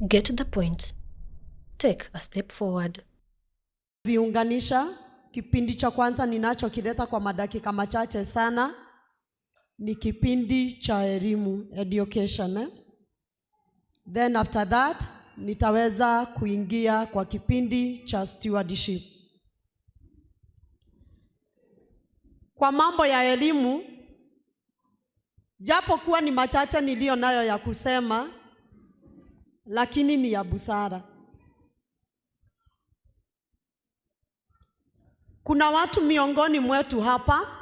Get the point. Take a step forward. Viunganisha kipindi cha kwanza ninachokileta kwa madakika machache sana ni kipindi cha elimu, education, eh? Then after that nitaweza kuingia kwa kipindi cha stewardship. Kwa mambo ya elimu, japo kuwa ni machache niliyo nayo ya kusema, lakini ni ya busara. Kuna watu miongoni mwetu hapa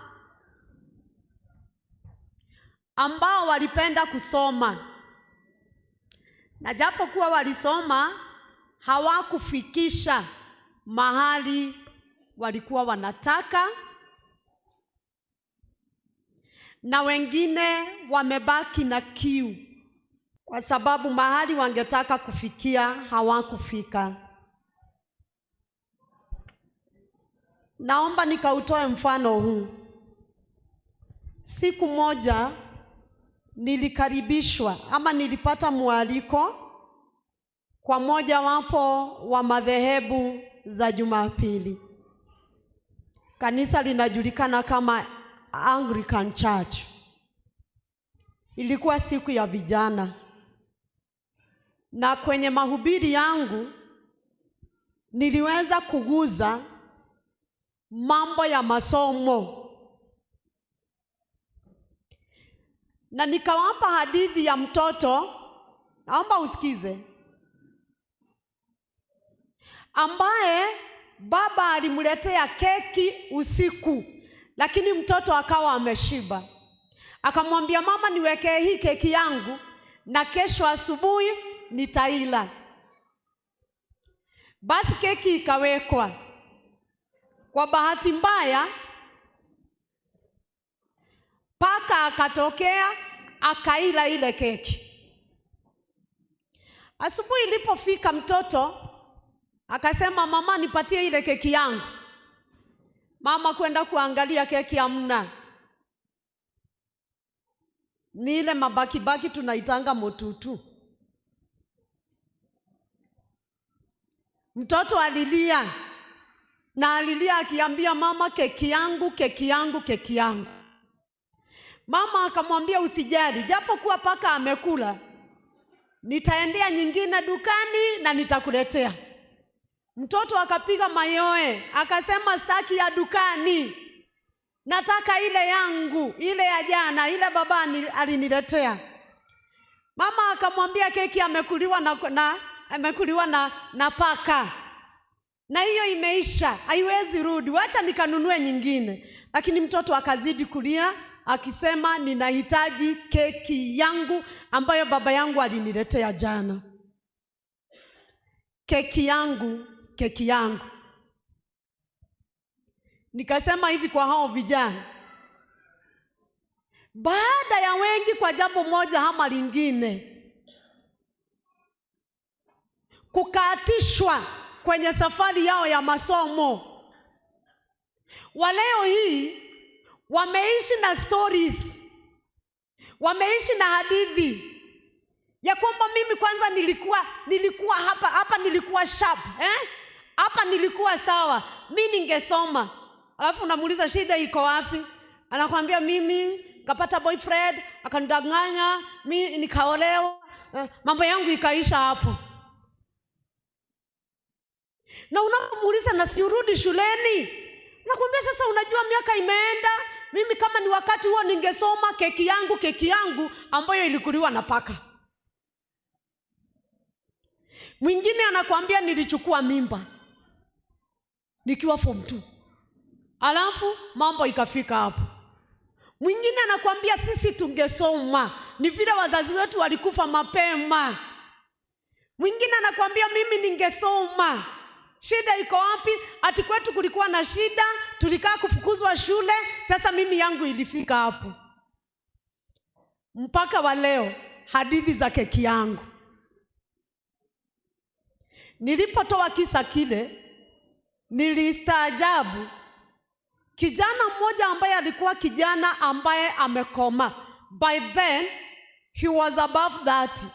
ambao walipenda kusoma, na japo kuwa walisoma hawakufikisha mahali walikuwa wanataka, na wengine wamebaki na kiu kwa sababu mahali wangetaka kufikia hawakufika. Naomba nikautoe mfano huu. Siku moja nilikaribishwa ama nilipata mwaliko kwa moja wapo wa madhehebu za Jumapili. Kanisa linajulikana kama Anglican Church. Ilikuwa siku ya vijana, na kwenye mahubiri yangu niliweza kuguza mambo ya masomo, na nikawapa hadithi ya mtoto, naomba usikize, ambaye baba alimletea keki usiku, lakini mtoto akawa ameshiba. Akamwambia mama, niwekee hii keki yangu na kesho asubuhi nitaila. Basi keki ikawekwa. Kwa bahati mbaya, paka akatokea akaila ile keki. Asubuhi ilipofika, mtoto akasema, mama, nipatie ile keki yangu. Mama kwenda kuangalia keki hamna, ni ile mabakibaki tunaitanga motutu. Mtoto alilia na alilia akiambia mama, keki yangu, keki yangu, keki yangu. Mama akamwambia usijali, japo kuwa paka amekula, nitaendea nyingine dukani na nitakuletea. Mtoto akapiga mayoe akasema, sitaki ya dukani, nataka ile yangu, ile ya jana, ile baba aliniletea. Mama akamwambia keki amekuliwa na paka, na hiyo imeisha, haiwezi rudi, wacha nikanunue nyingine. Lakini mtoto akazidi kulia akisema, ninahitaji keki yangu ambayo baba yangu aliniletea jana, keki yangu, keki yangu. Nikasema hivi kwa hao vijana, baada ya wengi kwa jambo moja ama lingine kukatishwa kwenye safari yao ya masomo, wa leo hii wameishi na stories, wameishi na hadithi ya kwamba mimi kwanza nilikuwa hapa, hapa nilikuwa sharp, eh? Hapa nilikuwa sawa, mi ningesoma. Alafu unamuuliza shida iko wapi? Anakuambia mimi kapata boyfriend akanidanganya, mi nikaolewa, mambo yangu ikaisha hapo. Na unapomuuliza na siurudi shuleni, nakwambia sasa, unajua miaka imeenda, mimi kama ni wakati huo ningesoma, keki yangu, keki yangu ambayo ilikuliwa na paka. Mwingine anakuambia nilichukua mimba nikiwa form 2, alafu mambo ikafika hapo. Mwingine anakuambia sisi tungesoma, ni vile wazazi wetu walikufa mapema. Mwingine anakuambia mimi ningesoma. Shida iko wapi? Ati kwetu kulikuwa na shida, tulikaa kufukuzwa shule, sasa mimi yangu ilifika hapo. Mpaka wa leo hadithi za keki yangu. Nilipotoa kisa kile, nilistaajabu. Kijana mmoja ambaye alikuwa kijana ambaye amekoma. By then he was above 30.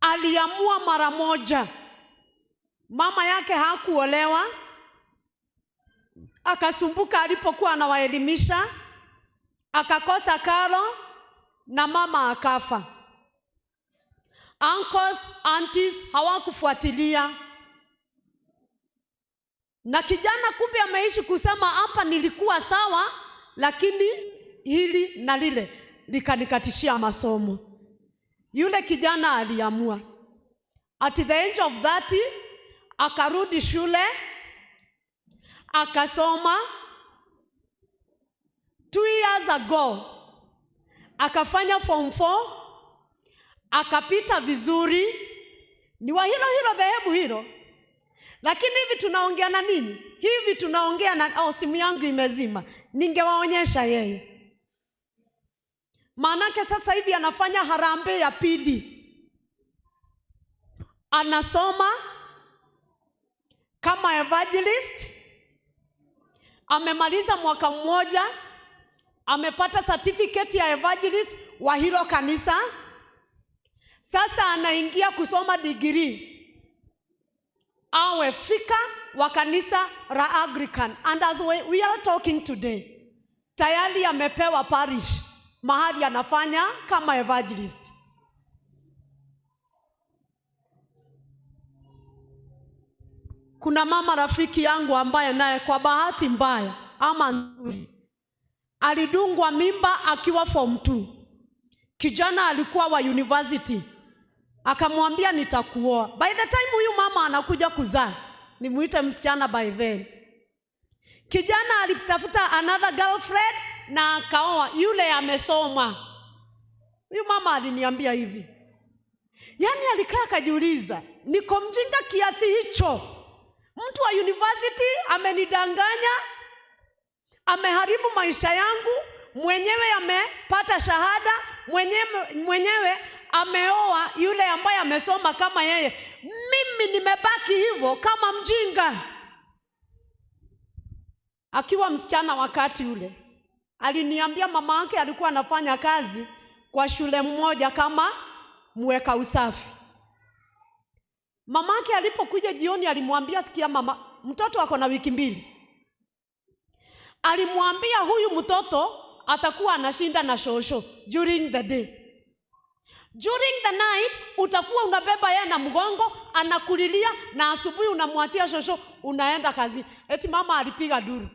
Aliamua mara moja. Mama yake hakuolewa, akasumbuka alipokuwa anawaelimisha, akakosa karo na mama akafa. Uncles, aunties hawakufuatilia. Na kijana kumbe ameishi kusema, hapa nilikuwa sawa, lakini hili na lile likanikatishia masomo. Yule kijana aliamua at the age of 30 akarudi shule, akasoma. 2 years ago akafanya form 4, akapita vizuri. Ni wa hilo hilo dhehebu hilo, lakini hivi tunaongea na ninyi, hivi tunaongea na, oh, simu yangu imezima, ningewaonyesha yeye. Maanake sasa hivi anafanya harambee ya pili, anasoma kama evangelist, amemaliza mwaka mmoja, amepata certificate ya evangelist wa hilo kanisa. Sasa anaingia kusoma degree awe vicar wa kanisa la Anglican. And as we are talking today, tayari amepewa parish mahali anafanya kama evangelist. Kuna mama rafiki yangu ambaye naye kwa bahati mbaya ama nzuri alidungwa mimba akiwa form 2. Kijana alikuwa wa university, akamwambia nitakuoa. By the time huyu mama anakuja kuzaa, nimuite msichana by then, kijana alitafuta another girlfriend na akaoa yule amesoma. Huyu mama aliniambia hivi, yaani alikaa akajiuliza, niko mjinga kiasi hicho? Mtu wa university amenidanganya, ameharibu maisha yangu, mwenyewe amepata shahada, mwenyewe ameoa yule ambaye amesoma kama yeye, mimi nimebaki hivyo kama mjinga. Akiwa msichana wakati ule aliniambia mama yake alikuwa anafanya kazi kwa shule mmoja kama mweka usafi. Mamake alipokuja jioni alimwambia, sikia mama, mtoto ako na wiki 2. Alimwambia huyu mtoto atakuwa anashinda na shosho during the day. During the night utakuwa unabeba yeye na mgongo, anakulilia, na asubuhi unamwachia shosho, unaenda kazi. Eti mama alipiga duru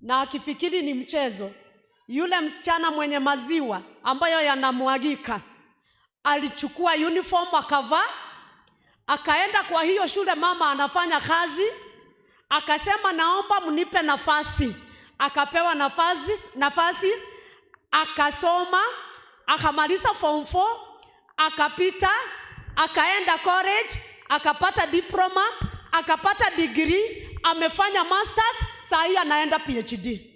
na akifikiri ni mchezo. Yule msichana mwenye maziwa ambayo yanamwagika alichukua uniform akavaa, akaenda kwa hiyo shule mama anafanya kazi, akasema naomba mnipe nafasi. Akapewa nafasi, akasoma, akamaliza form 4, akapita, akaenda college, akapata diploma, akapata degree, amefanya masters, saa hii anaenda PhD.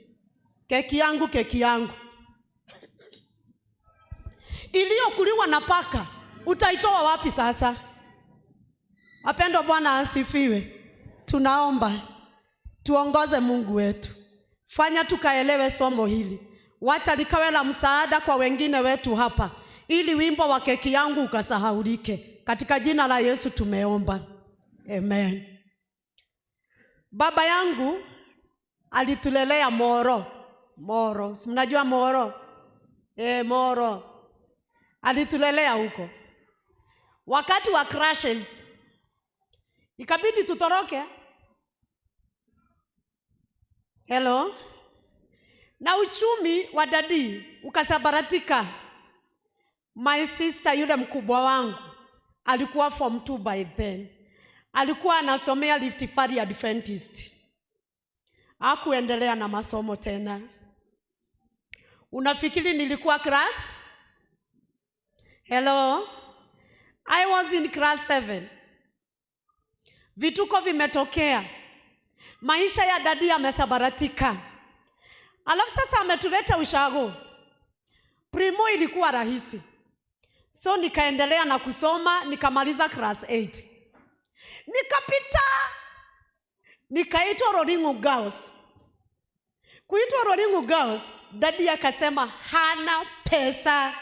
Keki yangu, keki yangu iliyokuliwa na paka utaitoa wapi sasa? Wapendwa, Bwana asifiwe. Tunaomba tuongoze Mungu wetu, fanya tukaelewe somo hili, wacha likawe la msaada kwa wengine wetu hapa, ili wimbo wa keki yangu ukasahaulike. Katika jina la Yesu tumeomba, amen. Baba yangu alitulelea Moro. Moro, si mnajua Moro? Moro alitulelea huko. Wakati wa crashes ikabidi tutoroke. Hello. Na uchumi wa daddy ukasambaratika. My sister yule mkubwa wangu alikuwa form 2 by then. Alikuwa anasomea Rift Valley Adventist. Hakuendelea na masomo tena. Unafikiri nilikuwa class? Hello? I was in class 7. Vituko vimetokea. Maisha ya daddy yamesambaratika. Alafu sasa ametuleta ushago. Primo ilikuwa rahisi. So nikaendelea na kusoma, nikamaliza class 8. Nikapita. Nikaitwa Roringu Girls. Kuitwa Roringu Girls, daddy akasema hana pesa.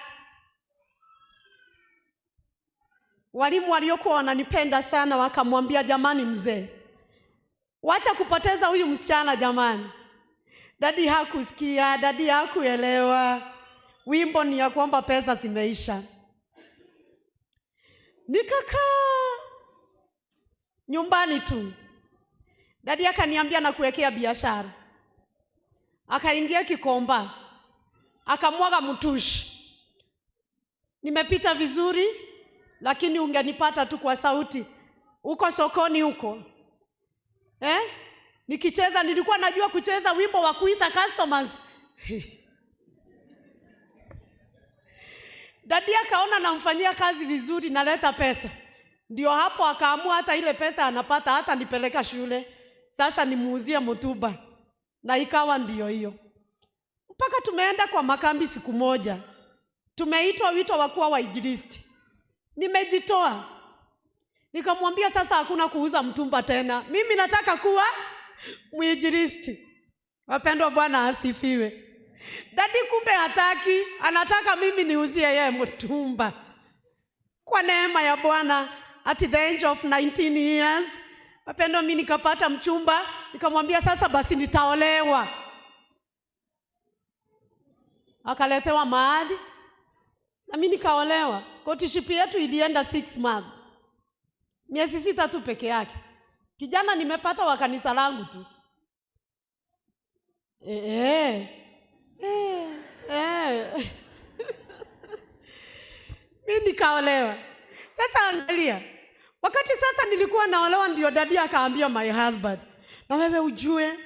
Walimu waliokuwa wananipenda sana wakamwambia, jamani, mzee, wacha kupoteza huyu msichana jamani. Daddy hakusikia, daddy hakuelewa. Wimbo ni ya kwamba pesa zimeisha. Nikakaa nyumbani tu. Daddy akaniambia nakuwekea biashara. Akaingia Gikomba, akamwaga mtushi. Nimepita vizuri, lakini ungenipata tu kwa sauti huko sokoni huko, eh? Nikicheza, nilikuwa najua kucheza wimbo wa kuita customers. Daddy akaona namfanyia kazi vizuri, naleta pesa. Ndio hapo akaamua hata ile pesa anapata hata nipeleka shule, sasa nimuuzie mtumba, na ikawa ndio hiyo. Mpaka tumeenda kwa makambi siku moja, tumeitwa wito wa kuwa wainjilisti. Nimejitoa, nikamwambia sasa hakuna kuuza mtumba tena, mimi nataka kuwa mwinjilisti. Wapendwa, Bwana asifiwe. Daddy kumbe hataki, anataka mimi niuzie yeye mtumba. Kwa neema ya Bwana, at the age of 19 years, wapendwa, mimi nikapata mchumba, nikamwambia sasa basi nitaolewa. Akaletewa mahari na mimi nikaolewa. Courtship yetu ilienda 6 months, miezi 6 tu peke yake. Kijana nimepata wa kanisa langu tu. Eh, eh, eh. Mi nikaolewa. Sasa angalia, wakati sasa nilikuwa naolewa, ndio daddy akaambia my husband, na wewe ujue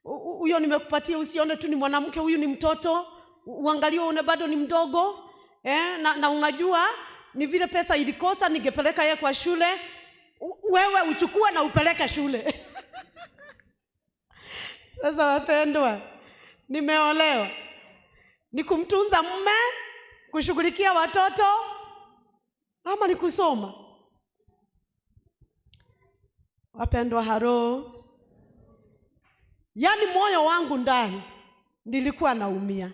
huyo nimekupatia, usione tu ni mwanamke, huyu ni mtoto, uangalie une bado ni mdogo eh, na unajua ni vile pesa ilikosa, ningepeleka yeye kwa shule, wewe uchukue na upeleke shule. Sasa wapendwa, nimeolewa, ni kumtunza mume, kushughulikia watoto ama ni kusoma? Wapendwa, haro, yaani moyo wangu ndani nilikuwa naumia,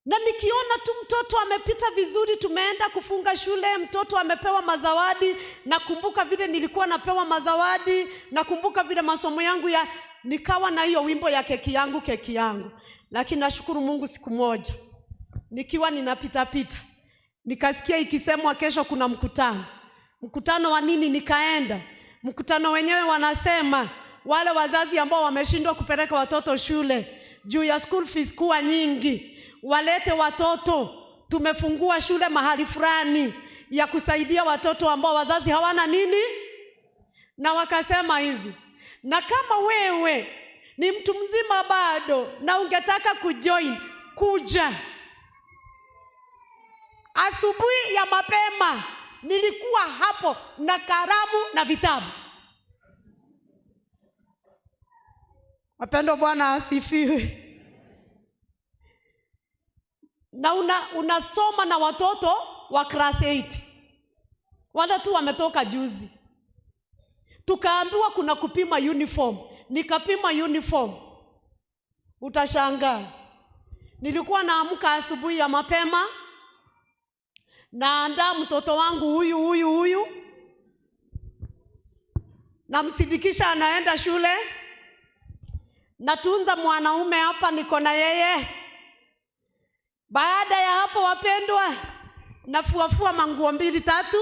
na nikiona tu mtoto amepita vizuri, tumeenda kufunga shule, mtoto amepewa mazawadi, nakumbuka vile nilikuwa napewa mazawadi, nakumbuka vile masomo yangu ya nikawa na hiyo wimbo ya keki yangu, keki yangu. Lakini nashukuru Mungu, siku moja nikiwa ninapita pita nikasikia ikisemwa kesho kuna mkutano. Mkutano wa nini? Nikaenda mkutano wenyewe, wanasema wale wazazi ambao wameshindwa kupeleka watoto shule juu ya school fees kuwa nyingi, walete watoto. Tumefungua shule mahali fulani ya kusaidia watoto ambao wazazi hawana nini, na wakasema hivi, na kama wewe ni mtu mzima bado na ungetaka kujoin, kuja. Asubuhi ya mapema nilikuwa hapo na kalamu na vitabu. Wapendwa, Bwana asifiwe. Na unasoma na watoto wa class 8 wale tu wametoka juzi. Tukaambiwa kuna kupima uniform, nikapima uniform. Utashangaa, nilikuwa naamka asubuhi ya mapema, naandaa mtoto wangu huyu huyu huyu, namsindikisha anaenda shule, natunza mwanaume hapa, niko na yeye. Baada ya hapo, wapendwa, nafuafua manguo mbili tatu,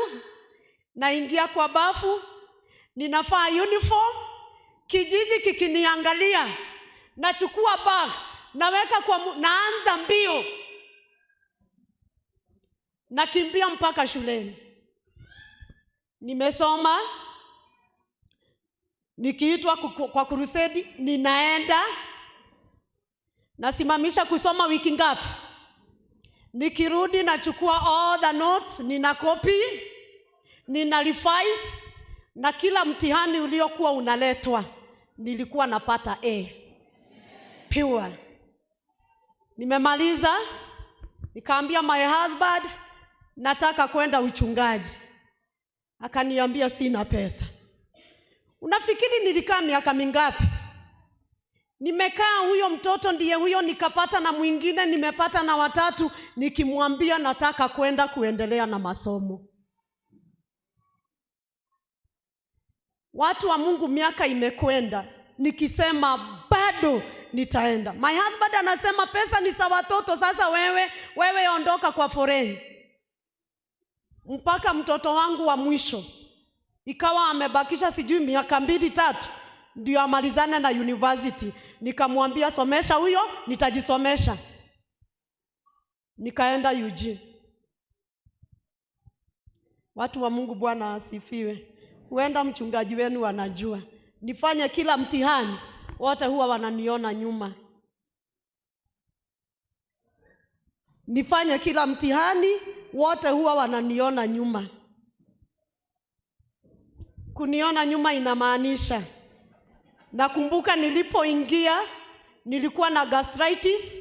naingia kwa bafu, ninavaa uniform. Kijiji kikiniangalia, nachukua bag, naweka kwa naanza mbio, nakimbia mpaka shuleni. Nimesoma, nikiitwa kwa crusade ninaenda, nasimamisha kusoma wiki ngapi? Nikirudi nachukua all the notes, nina copy, nina revise, na kila mtihani uliokuwa unaletwa nilikuwa napata A pure. Nimemaliza, nikaambia my husband nataka kwenda uchungaji. Akaniambia sina pesa. Unafikiri nilikaa miaka mingapi? Nimekaa huyo mtoto ndiye huyo, nikapata na mwingine, nimepata na watatu, nikimwambia nataka kwenda kuendelea na masomo. Watu wa Mungu, miaka imekwenda, nikisema bado nitaenda. My husband anasema pesa ni za watoto, sasa wewe ondoka kwa foreign. Mpaka mtoto wangu wa mwisho ikawa amebakisha sijui miaka 2-3 ndio amalizane na university. Nikamwambia somesha huyo, nitajisomesha. Nikaenda UG. Watu wa Mungu, Bwana asifiwe. Huenda mchungaji wenu anajua. Nifanye kila mtihani, wote huwa wananiona nyuma. Nifanye kila mtihani, wote huwa wananiona nyuma. Kuniona nyuma inamaanisha, nakumbuka nilipoingia nilikuwa na gastritis,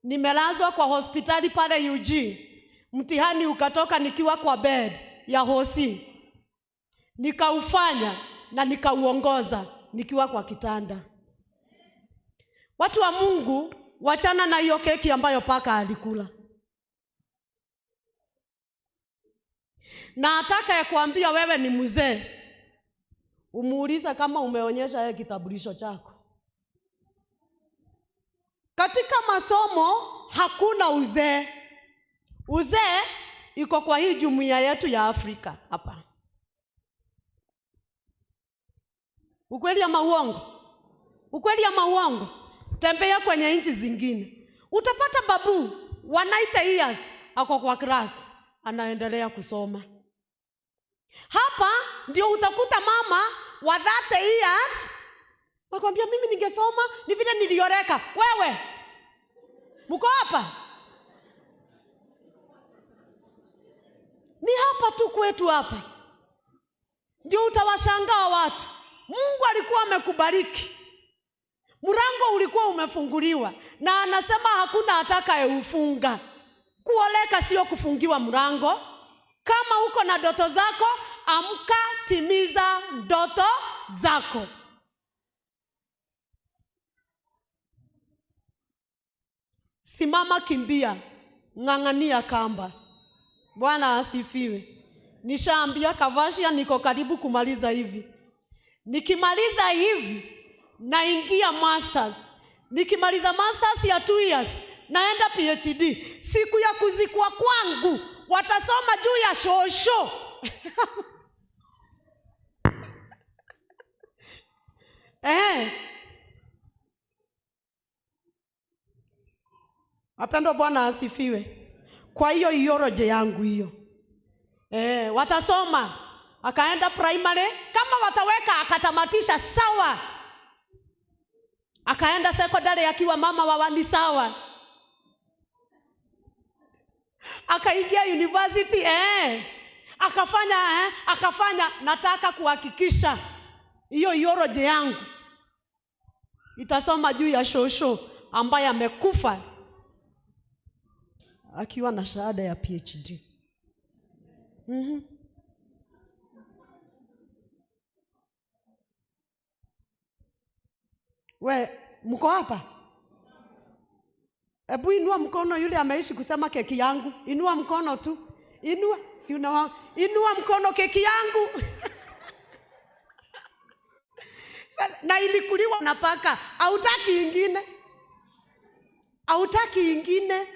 nimelazwa kwa hospitali pale UG. Mtihani ukatoka nikiwa kwa bed ya hosi. Nikaufanya na nikauongoza nikiwa kwa kitanda. Watu wa Mungu, wachana na hiyo keki ambayo paka alikula. Na ataka ya kuambia wewe ni mzee, umuulize kama umeonyesha yeye kitambulisho chako. Katika masomo hakuna uzee. Uzee iko kwa hii jumuiya yetu ya Afrika hapa. Ukweli ama uongo? Ukweli ama uongo? Tembea kwenye nchi zingine, utapata babu wa 90 years ako kwa class anaendelea kusoma. Hapa ndio utakuta mama wa 30 years nakwambia mimi ningesoma ni vile nilioreka. Wewe mko hapa? Ni hapa tu kwetu hapa ndio utawashangaa watu. Mungu alikuwa amekubariki, mlango ulikuwa umefunguliwa, na anasema hakuna atakayeufunga. Kuoleka sio kufungiwa mlango. Kama uko na ndoto zako, amka, timiza ndoto zako. Simama, kimbia, ng'ang'ania kamba. Bwana asifiwe. Nishaambia Kavashia niko karibu kumaliza hivi. Nikimaliza hivi naingia masters. Nikimaliza masters ya 2 years naenda PhD. Siku ya kuzikwa kwangu watasoma juu ya shosho. Wapendwa, Bwana asifiwe. Kwa hiyo ioroje yangu hiyo. Watasoma akaenda primary, kama wataweka akatamatisha sawa. Akaenda secondary akiwa mama wa wani sawa. Akaingia university, akafanya, akafanya. Nataka kuhakikisha hiyo ioroje yangu itasoma juu ya shosho ambaye amekufa akiwa na shahada ya PhD. We, mko hapa? Ebu inua mkono yule ameishi kusema keki yangu. Inua mkono tu. Inua, si unawa, inua mkono keki yangu. Na ilikuliwa na paka. Hautaki ingine. Hautaki ingine.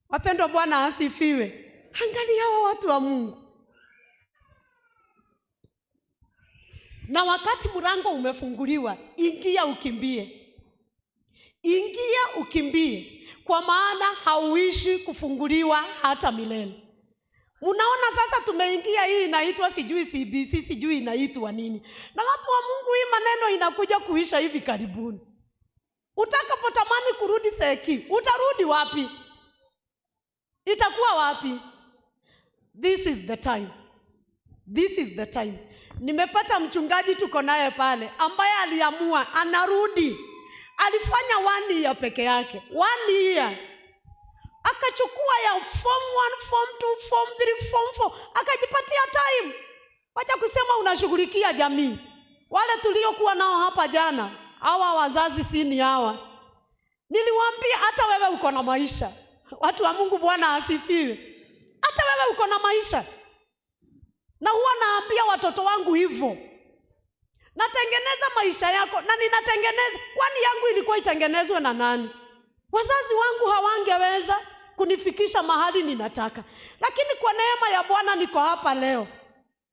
Wapendwa, Bwana asifiwe. Angalia hawa watu wa Mungu. Na wakati mlango umefunguliwa, ingia ukimbie. Ingia ukimbie, kwa maana hauishi kufunguliwa hata milele. Mnaona sasa tumeingia hii inaitwa sijui CBC, sijui inaitwa nini. Na watu wa Mungu, hii maneno inakuja kuisha hivi karibuni. Utakapotamani kurudi seki, utarudi wapi? Itakuwa wapi? This is the time. This is the time. Nimepata mchungaji tuko naye pale ambaye aliamua anarudi. Alifanya 1 year peke yake. 1 year. Akachukua ya form 1, form 2, form 3, form 4. Akajipatia time. Wacha kusema unashughulikia jamii. Wale tuliokuwa nao hapa jana, Hawa wazazi si ni hawa. Niliwaambia hata wewe uko na maisha. Watu wa Mungu, Bwana asifiwe. Hata wewe uko na maisha. Na huwa naambia watoto wangu hivyo. Natengeneza maisha yako na ninatengeneza. Kwani yangu ilikuwa itengenezwe na nani? Wazazi wangu hawangeweza kunifikisha mahali ninataka. Lakini kwa neema ya Bwana niko hapa leo.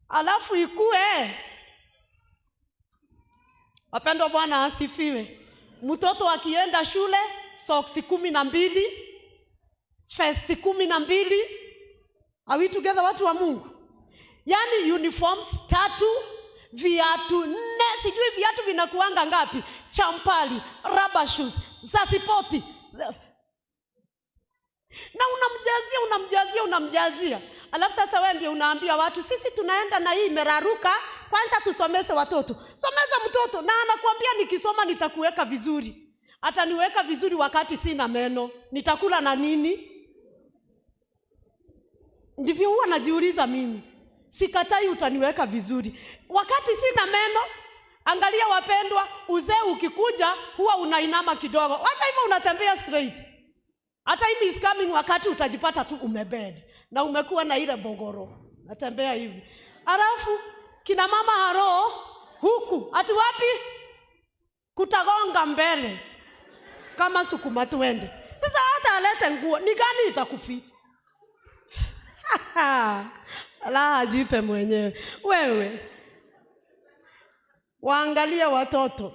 Alafu ikue. Wapendwa, Bwana asifiwe. Mtoto akienda shule, socks 12, vest 12. Are we together, watu wa Mungu? Yaani uniforms 3, viatu 4, sijui viatu vinakuanga ngapi, champali, rubber shoes, za sipoti. Na unamjazia, unamjazia, unamjazia. Alafu sasa wewe ndio unaambia watu sisi tunaenda na hii imeraruka, kwanza tusomeze watoto. Someza mtoto na anakuambia nikisoma nitakuweka vizuri. Ataniweka vizuri wakati sina meno. Nitakula na nini? Ndivyo huwa najiuliza mimi. Sikatai utaniweka vizuri wakati sina meno. Angalia wapendwa, uzee ukikuja huwa unainama kidogo. Wacha hivyo unatembea straight. Hata hii is coming wakati utajipata tu umebed na umekuwa na ile bogoro. Natembea hivi. Alafu kina mama haro huku ati wapi? Kutagonga mbele kama sukuma twende. Sasa hata alete nguo ni gani itakufiti? La, ajipe mwenyewe. Wewe waangalie watoto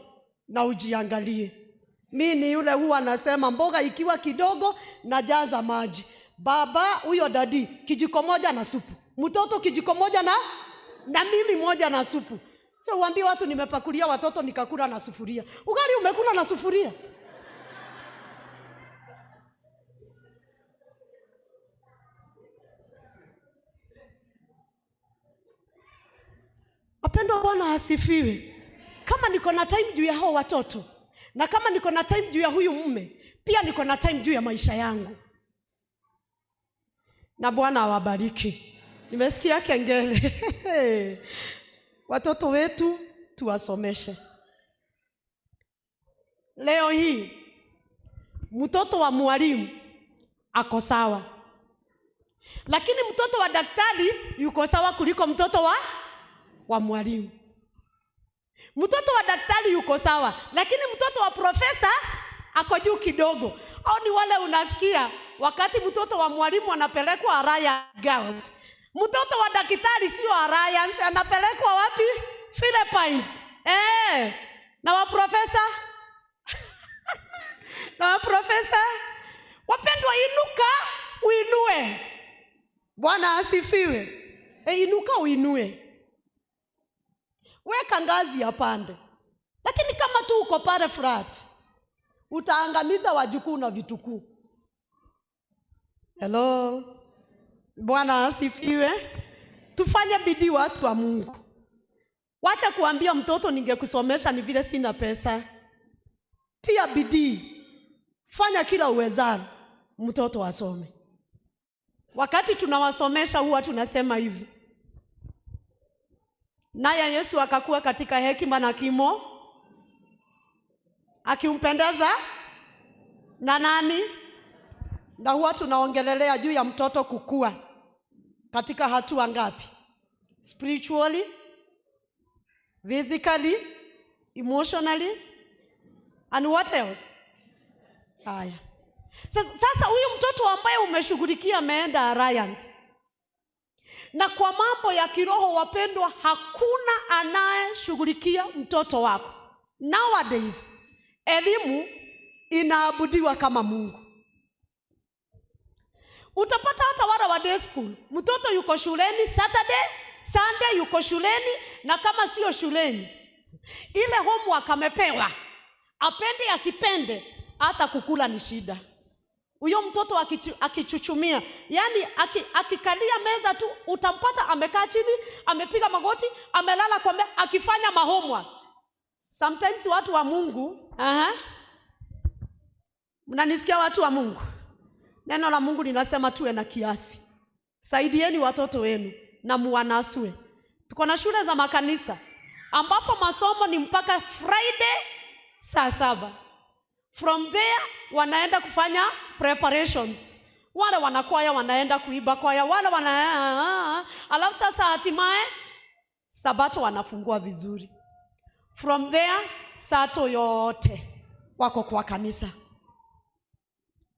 na ujiangalie. Mi ni yule huwa nasema mboga ikiwa kidogo najaza maji. Baba huyo dadi kijiko moja na supu. Mtoto kijiko moja na mimi moja na supu. So uambie watu nimepakulia watoto nikakula na sufuria. Ugali umekula na sufuria. Wapendwa, Bwana asifiwe. Kama niko na time juu ya hao watoto, na kama niko na time juu ya huyu mume, pia niko na time juu ya maisha yangu. Na Bwana awabariki. Nimesikia kengele. Watoto wetu tuwasomeshe. Leo hii mtoto wa mwalimu ako sawa, lakini mtoto wa daktari yuko sawa kuliko mtoto wa mwalimu. Mtoto wa daktari yuko sawa, lakini mtoto wa profesa ako juu kidogo. Au ni wale unasikia wakati mtoto wa mwalimu anapelekwa Araya Girls, mtoto wa daktari sio Alliance, anapelekwa wapi? Philippines. Na wa profesa na wa profesa. Wapendwa, inuka uinue. Bwana asifiwe. Inuka uinue. Weka ngazi ya pande. Lakini kama tu uko pale flat, utaangamiza wajukuu na vitukuu. Hello. Bwana asifiwe. Tufanye bidii watu wa Mungu. Wacha kuambia mtoto ningekusomesha ni vile sina pesa. Tia bidii. Fanya kila uwezalo mtoto asome. Wakati tunawasomesha huwa tunasema hivi. Naye Yesu akakuwa katika hekima na kimo, akimpendeza na nani? Na huwa tunaongelelea juu ya mtoto kukua katika hatua ngapi? Spiritually, physically, emotionally, and what else? Haya. Sasa huyu mtoto ambaye umeshughulikia ameenda Alliance. Na kwa mambo ya kiroho wapendwa, hakuna anayeshughulikia mtoto wako. Nowadays, elimu inaabudiwa kama Mungu. Utapata hata wale wa day school, mtoto yuko shuleni Saturday, Sunday yuko shuleni, na kama sio shuleni, ile homework amepewa, apende asipende, hata kukula ni shida. Huyo mtoto akichuchumia, yani akikalia meza tu, utampata amekaa chini, amepiga magoti, amelala kwa meza, akifanya homework. Sometimes watu wa Mungu, mnanisikia watu wa Mungu? Neno la Mungu linasema tuwe na kiasi. Saidieni watoto wenu na muwanasue. Tuko na shule za makanisa ambapo masomo ni mpaka Friday Saa 7. From there wanaenda kufanya preparations. Wale wanakwaya wanaenda kuimba kwaya, wale wana, alafu sasa hatimaye Sabato wanafungua vizuri. From there Sato yote wako kwa kanisa.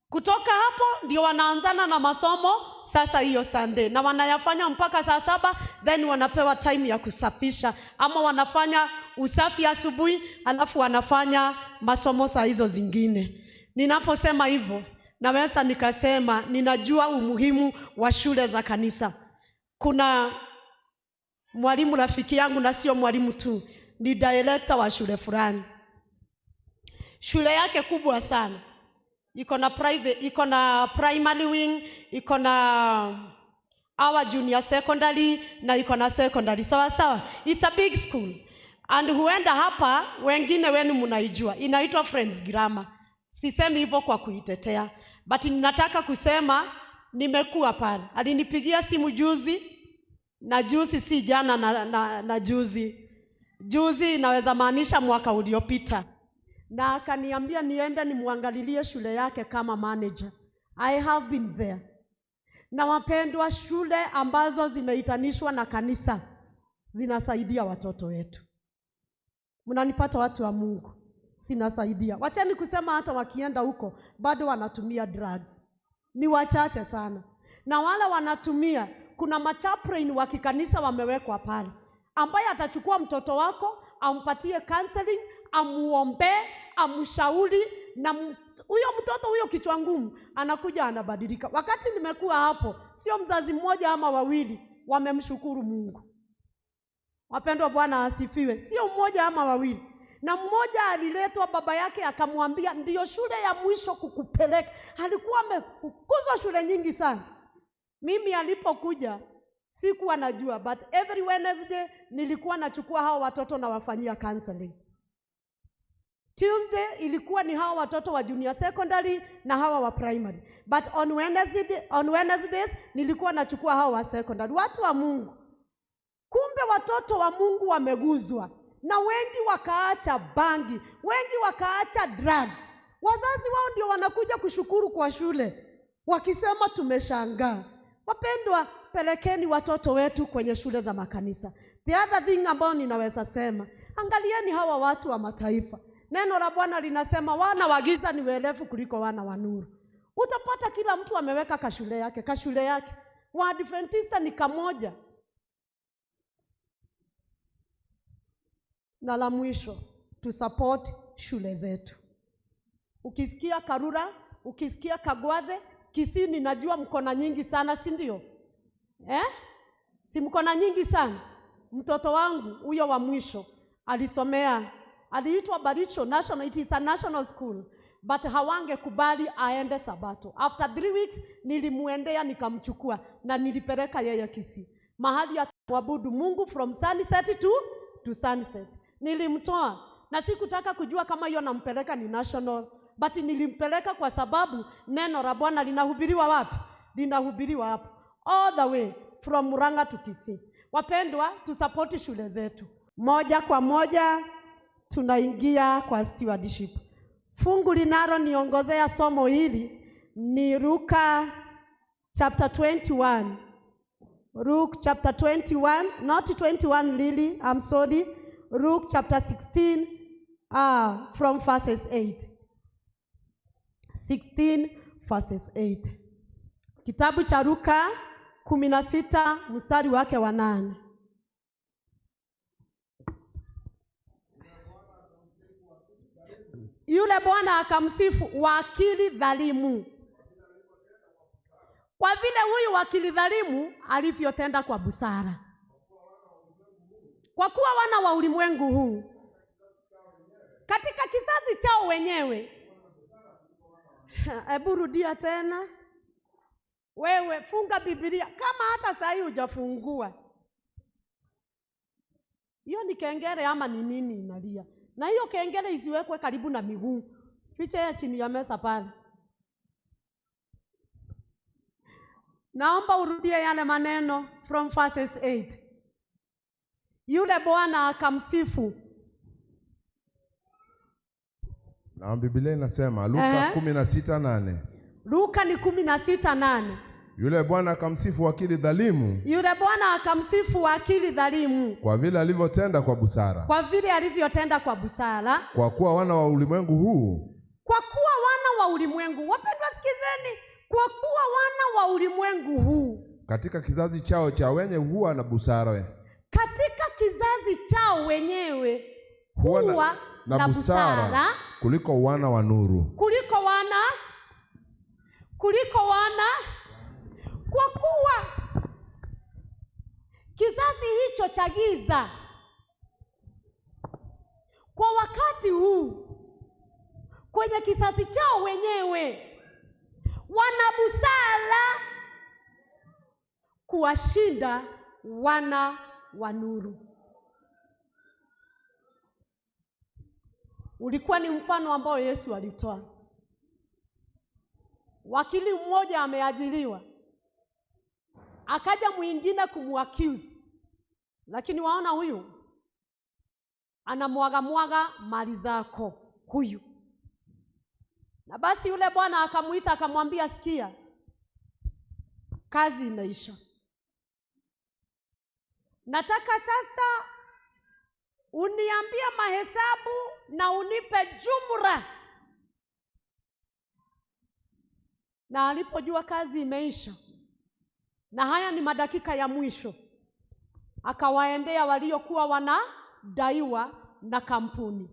Kutoka hapo ndio wanaanzana na masomo sasa hiyo Sunday, na wanayafanya mpaka saa 7, then wanapewa time ya kusafisha, ama wanafanya usafi asubuhi, alafu wanafanya masomo saa hizo zingine. Ninaposema hivyo, naweza nikasema ninajua umuhimu wa shule za kanisa. Kuna mwalimu rafiki yangu, na sio mwalimu tu, ni director wa shule fulani. Shule yake kubwa sana, iko na private, iko na primary wing, iko na our junior secondary na iko na secondary. Sawa sawa, it's a big school and huenda hapa wengine wenu mnaijua, inaitwa Friends Grammar. Sisemi hivyo kwa kuitetea, but ninataka kusema nimekuwa pale. Alinipigia simu juzi, na juzi si jana na juzi juzi inaweza maanisha mwaka uliopita, na akaniambia niende nimwangalilie shule yake kama manager. I have been there. Na wapendwa, shule ambazo zimeitanishwa na kanisa zinasaidia watoto wetu. Mnanipata, watu wa Mungu? Zinasaidia. Wacheni kusema hata wakienda huko bado wanatumia drugs, ni wachache sana, na wale wanatumia, kuna machaplain wa kikanisa wamewekwa pale, ambaye atachukua mtoto wako ampatie counseling, amuombee, amshauri, na huyo mtoto huyo kichwa ngumu anakuja anabadilika. Wakati nimekuwa hapo, sio mzazi mmoja ama wawili wamemshukuru Mungu. Wapendwa, Bwana asifiwe. Sio mmoja ama wawili. Na mmoja aliletwa, baba yake akamwambia ndiyo shule ya mwisho kukupeleka. Alikuwa amefukuzwa shule nyingi sana. Mimi alipokuja sikuwa najua, but every Wednesday nilikuwa nachukua hao watoto na wafanyia counseling. Tuesday ilikuwa ni hawa watoto wa junior secondary na hawa wa primary. But on Wednesdays nilikuwa nachukua hawa wa secondary. Watu wa Mungu. Kumbe watoto wa Mungu wameguzwa na wengi wakaacha bangi, wengi wakaacha drugs. Wazazi wao ndio wanakuja kushukuru kwa shule wakisema tumeshangaa. Wapendwa, pelekeni watoto wetu kwenye shule za makanisa. The other thing ambayo ninaweza sema, angalieni hawa watu wa mataifa. Neno la Bwana linasema wana wa giza ni werevu kuliko wana wa nuru. Utapata kila mtu ameweka kashule yake, kashule yake. Waadventista ni kamoja. Na la mwisho, tu support shule zetu. Ukisikia Karura, ukisikia Kagwathe, Kisii ninajua mko na nyingi sana, si ndio? Eh? Si mko na nyingi sana? Mtoto wangu huyo wa mwisho alisomea, aliitwa Baricho National, it is a national school, but hawangekubali aende Sabato. After 3 weeks nilimuendea nikamchukua na nilipeleka yeye Kisii, mahali ya kuabudu Mungu from sunset to sunset. Nilimtoa na sikutaka kujua kama hiyo nampeleka ni national, but nilimpeleka kwa sababu neno la Bwana linahubiriwa wapi? Linahubiriwa hapo, all the way from Murang'a to Kisii. Wapendwa, tusapoti shule zetu. Moja kwa moja tunaingia kwa stewardship. Fungu linalo niongozea somo hili ni Luka chapter 21. Luke chapter 21, not 21 really, I'm sorry. Luke chapter 16 from verses 8. 16 verses 8. Kitabu cha Luka 16 mstari wake wa 8. Yule bwana akamsifu wakili dhalimu, kwa vile huyu wakili dhalimu alivyotenda kwa busara. Kwa kuwa wana wa ulimwengu huu katika kizazi chao wenyewe. Hebu rudia tena. Wewe funga Biblia kama hata saa hii hujafungua. Hiyo ni kengele ama ni nini inalia? Na hiyo kengele isiwekwe karibu na miguu. Ficha ya chini ya meza pale. Naomba urudie yale maneno from verses 8. Yule bwana akamsifu. Na Biblia inasema Luka 16:8. Luka ni 16:8. Yule bwana akamsifu wakili dhalimu Yule bwana akamsifu wakili dhalimu kwa vile alivyotenda kwa busara, kwa vile alivyotenda kwa busara, kwa kuwa wana wa ulimwengu huu kwa kuwa wana wa ulimwengu. Wapendwa, sikizeni, kwa kuwa wana wa ulimwengu huu katika kizazi chao cha wenye huwa na busara, katika kizazi chao wenyewe huwa huwa na busara kuliko wana wa nuru. Kuliko wana, kwa kuwa kizazi hicho cha giza kwa wakati huu kwenye kizazi chao wenyewe wana busara kuwashinda wana wa nuru. Ulikuwa ni mfano ambao Yesu alitoa. Wakili mmoja ameajiriwa, akaja mwingine kumuaccuse, lakini waona huyu anamwaga mwaga mali zako huyu. Na basi yule bwana akamuita akamwambia, sikia, kazi imeisha, nataka sasa uniambie mahesabu na unipe jumla. Na alipojua kazi imeisha na haya ni madakika ya mwisho, akawaendea waliokuwa wanadaiwa na kampuni,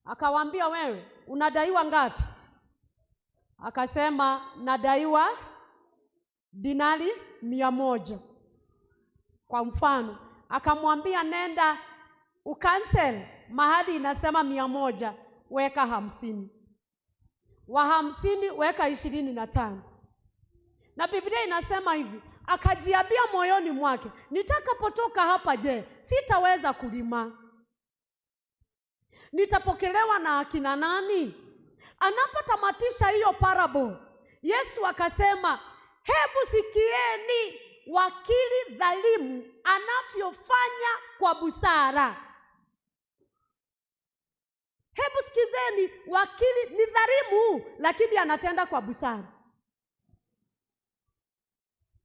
akawaambia, wewe unadaiwa ngapi? Akasema, nadaiwa dinari 100 kwa mfano. Akamwambia, nenda ucancel mahali inasema 100, weka 50, wa 50 weka 25. Na Biblia inasema hivi, akajiambia moyoni mwake, nitakapotoka hapa, je, sitaweza kulima? Nitapokelewa na akina nani? Anapotamatisha hiyo parable, Yesu akasema, hebu sikieni wakili dhalimu anavyofanya kwa busara. Hebu sikizeni, wakili ni dhalimu, lakini anatenda kwa busara.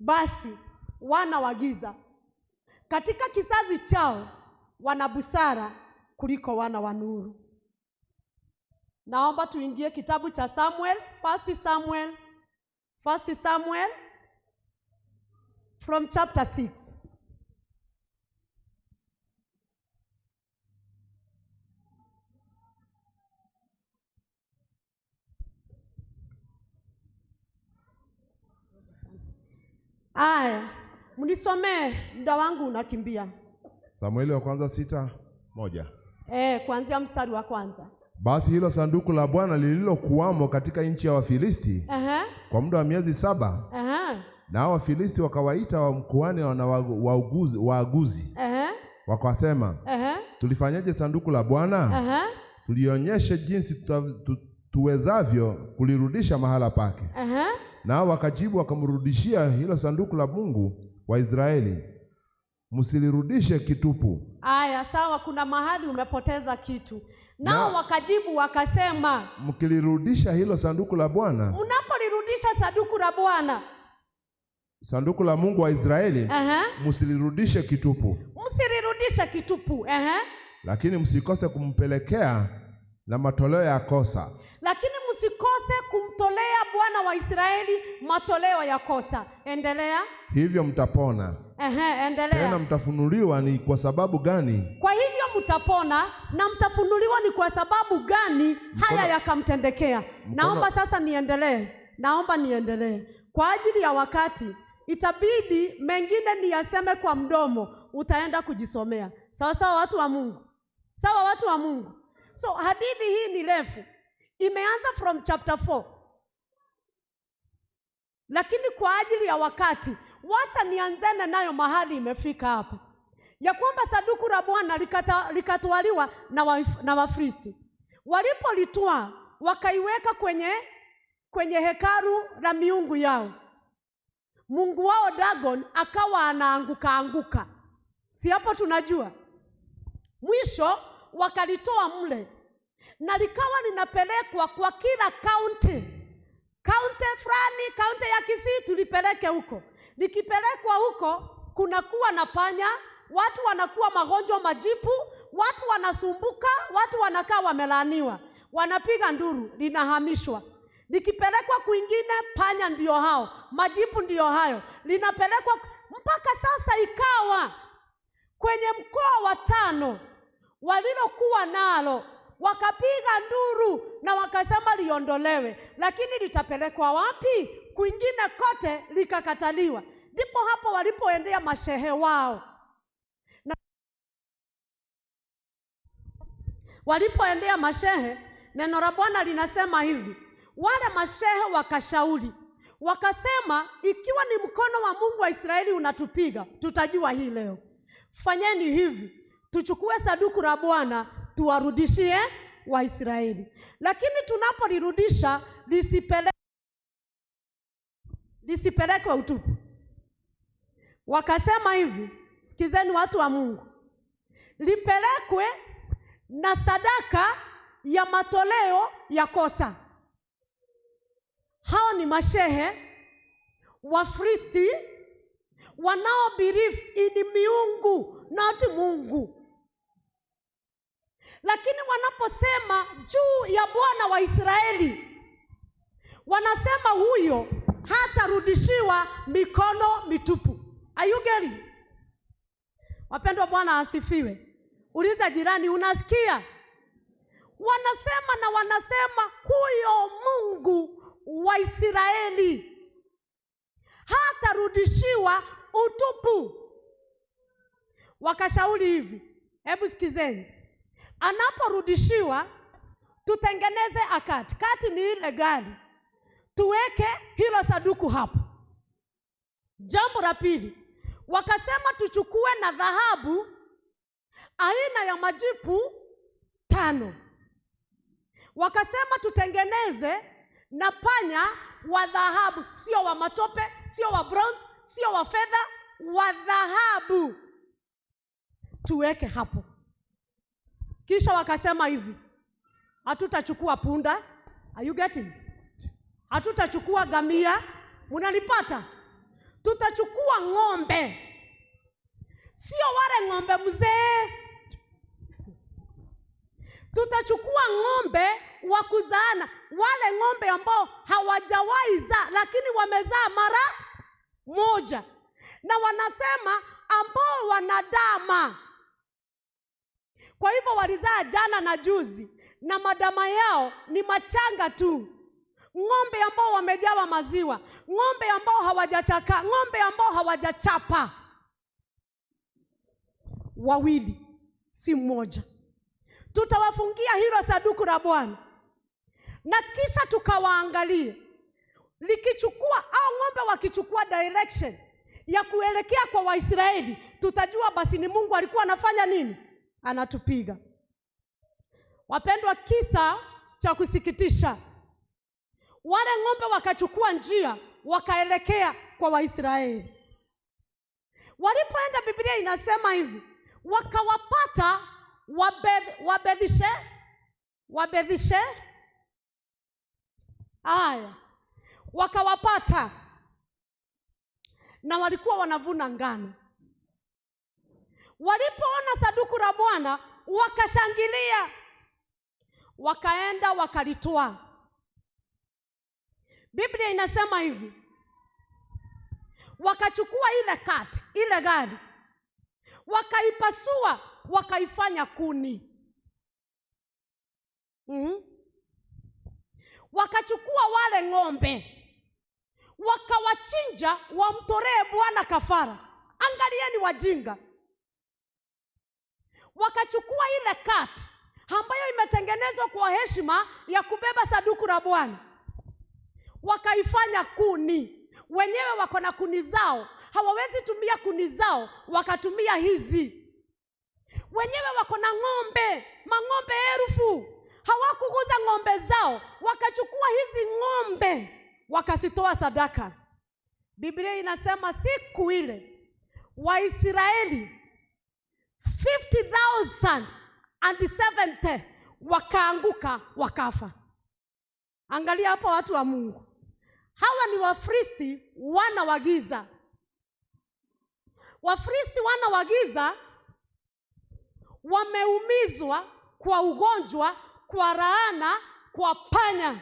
Basi wana wa giza katika kizazi chao wana busara kuliko wana wa nuru. Naomba tuingie kitabu cha Samuel, First Samuel, First Samuel from chapter 6. Aya, mnisomee, muda wangu unakimbia. Samueli wa kwanza 6:1. Kuanzia mstari wa kwanza. Basi hilo sanduku la Bwana lililokuwamo katika nchi ya Wafilisti kwa muda wa miezi 7, nao Wafilisti wakawaita wa mkuhani na waaguzi, wakasema, tulifanyaje sanduku la Bwana? Tulionyeshe jinsi tuwezavyo kulirudisha mahala pake. Nao wakajibu wakamrudishia hilo sanduku la Mungu wa Israeli, msilirudishe kitupu. Aya, sawa, kuna mahali umepoteza kitu. Nao wakajibu wakasema, mkilirudisha hilo sanduku la Bwana, mnapolirudisha sanduku la Bwana, sanduku la Mungu wa Israeli, msilirudishe kitupu, msilirudishe kitupu. Lakini msikose kumpelekea na matoleo ya kosa. Lakini msikose kumtolea Bwana wa Israeli matoleo ya kosa. Endelea. Hivyo mtapona. Endelea. Tena mtafunuliwa ni kwa sababu gani? Kwa hivyo mtapona na mtafunuliwa ni kwa sababu gani haya yakamtendekea. Naomba sasa niendelee. Naomba niendelee. Kwa ajili ya wakati itabidi mengine niyaseme kwa mdomo, utaenda kujisomea. Sawa sawa watu wa Mungu. Sawa watu wa Mungu. So hadithi hii ni refu. Imeanza from chapter 4. Lakini kwa ajili ya wakati, wacha nianzene nayo mahali imefika hapa. Ya kwamba sanduku la Bwana likatwaliwa na Wafilisti. Walipolitwaa wakaiweka kwenye hekalu la miungu yao. Mungu wao Dagon akawa anaanguka anguka. Si hapo tunajua. Mwisho wakalitoa mle. Na likawa linapelekwa kwa kila kaunti. Kaunti fulani, kaunti ya Kisii tulipeleke huko. Likipelekwa huko kunakuwa na panya, watu wanakuwa magonjwa majipu, watu wanasumbuka, watu wanakaa wamelaaniwa, wanapiga nduru, linahamishwa. Likipelekwa kwingine, panya ndio hao, majipu ndio hayo, linapelekwa mpaka sasa ikawa kwenye mkoa wa 5 walilokuwa nalo wakapiga nduru na wakasema liondolewe, lakini litapelekwa wapi? Kwingine kote likakataliwa. Ndipo hapo walipoendea mashehe wao. Na walipoendea mashehe, neno la Bwana linasema hivi, wale mashehe wakashauri, wakasema ikiwa ni mkono wa Mungu wa Israeli unatupiga, tutajua hii leo. Fanyeni hivi, tuchukue sanduku la Bwana tuwarudishie Waisraeli. Lakini tunapolirudisha lisipelekwe utupu. Wakasema hivi, sikizeni watu wa Mungu, lipelekwe na sadaka ya matoleo ya kosa. Hao ni mashehe Wafilisti wanao believe in miungu, not Mungu. Lakini wanaposema juu ya Bwana wa Israeli, wanasema huyo hatarudishiwa mikono mitupu. Are you getting? Wapendwa, Bwana asifiwe. Uliza jirani, unasikia? Wanasema na wanasema huyo Mungu wa Israeli hatarudishiwa utupu. Wakashauri hivi, hebu sikizeni, anaporudishiwa tutengeneze akati. Kati ni ile gari, tuweke hilo sanduku hapo. Jambo la pili, wakasema tuchukue na dhahabu aina ya majipu 5. Wakasema tutengeneze na panya wa dhahabu, sio wa matope, sio wa bronze, sio wa fedha, wa dhahabu, tuweke hapo. Kisha wakasema hivi, hatutachukua punda. Are you getting? Hatutachukua gamia. Mnalipata? Tutachukua ng'ombe. Sio wale ng'ombe mzee. Tutachukua ng'ombe wa kuzaana, wale ng'ombe ambao hawajawahi zaa lakini wamezaa mara moja. Na wanasema ambao wanadama. Kwa hivyo walizaa jana na juzi, na madama yao ni machanga tu. Ng'ombe ambao wamejawa maziwa, ng'ombe ambao hawajachaka, ng'ombe ambao hawajachapa. Wawili, si mmoja. Tutawafungia hilo sanduku la Bwana. Na kisha tukawaangalie. Likichukua au ng'ombe wakichukua direction ya kuelekea kwa Waisraeli, tutajua basi ni Mungu alikuwa anafanya nini? Anatupiga. Wapendwa, kisa cha kusikitisha. Wale ng'ombe wakachukua njia wakaelekea kwa Waisraeli. Walipoenda, Biblia inasema hivi, wakawapata Wabedhishe. Haya, wakawapata na walikuwa wanavuna ngano. Walipoona sanduku la Bwana wakashangilia, wakaenda wakalitoa. Biblia inasema hivi, wakachukua ile kati, ile gari, wakaipasua, wakaifanya kuni. Wakachukua wale ng'ombe, wakawachinja wamtolee Bwana kafara. Angalieni wajinga. Wakachukua ile kati ambayo imetengenezwa kwa heshima ya kubeba sanduku la Bwana, wakaifanya kuni. Wenyewe wako na kuni zao, hawawezi tumia kuni zao, wakatumia hizi. Wenyewe wako na ng'ombe, mang'ombe 1,000, hawakuguza ng'ombe zao, wakachukua hizi ng'ombe wakasitoa sadaka. Biblia inasema siku ile Waisraeli 50,070 wakaanguka wakafa. Angalia hapo, watu wa Mungu, hawa ni Wafilisti wana wa giza. Wafilisti wana wa giza wameumizwa kwa ugonjwa, kwa laana, kwa panya.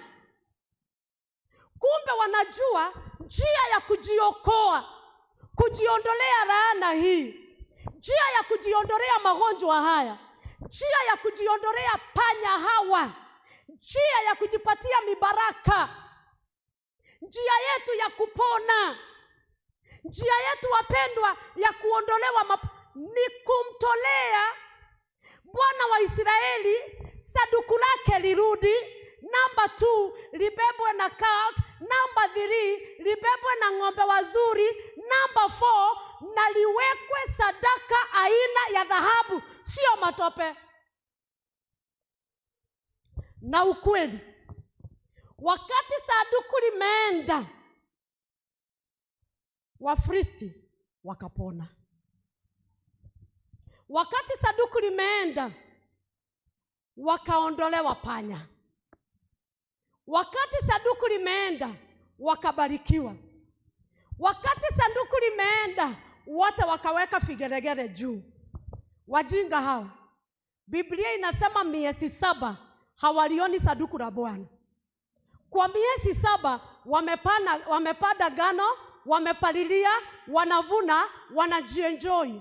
Kumbe wanajua njia ya kujiokoa, kujiondolea laana hii, njia ya kujiondolea magonjwa haya, njia ya kujiondolea panya hawa, njia ya kujipatia mibaraka, njia yetu ya kupona, njia yetu wapendwa ya kuondolewa ni kumtolea Bwana wa Israeli sanduku lake lirudi. Namba 2, libebwe na cart. Namba 3, libebwe na ng'ombe wazuri. Namba 4, na liwekwe sadaka aina ya dhahabu, sio matope. Na ukweli, wakati sanduku limeenda, Wafilisti wakapona. Wakati sanduku limeenda, wakaondolewa panya. Wakati sanduku limeenda, wakabarikiwa. Wakati sanduku limeenda, wote wakaweka vigelegele juu. Wajinga hao. Biblia inasema miezi 7 hawalioni sanduku la Bwana. Kwa miezi 7 wamepanda ngano, wamepalilia, wanavuna, wanajienjoy.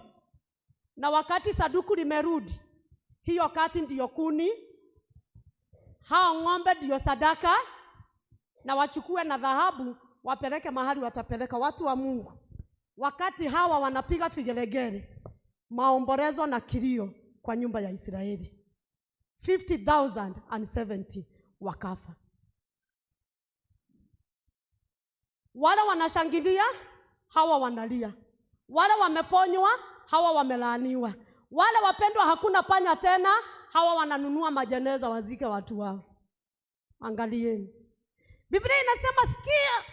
Na wakati sanduku limerudi, hiyo kati ndiyo kuni, hao ng'ombe ndiyo sadaka, na wachukue na dhahabu wapeleke mahali watapeleka. Watu wa Mungu, wakati hawa wanapiga vigelegele, maombolezo na kilio kwa nyumba ya Israeli, 50,070 wakafa. Wale wanashangilia, hawa wanalia. Wale wameponywa, hawa wamelaaniwa. Wale wapendwa, hakuna panya tena, hawa wananunua majeneza wazike watu wao. Angalieni, Biblia inasema sikia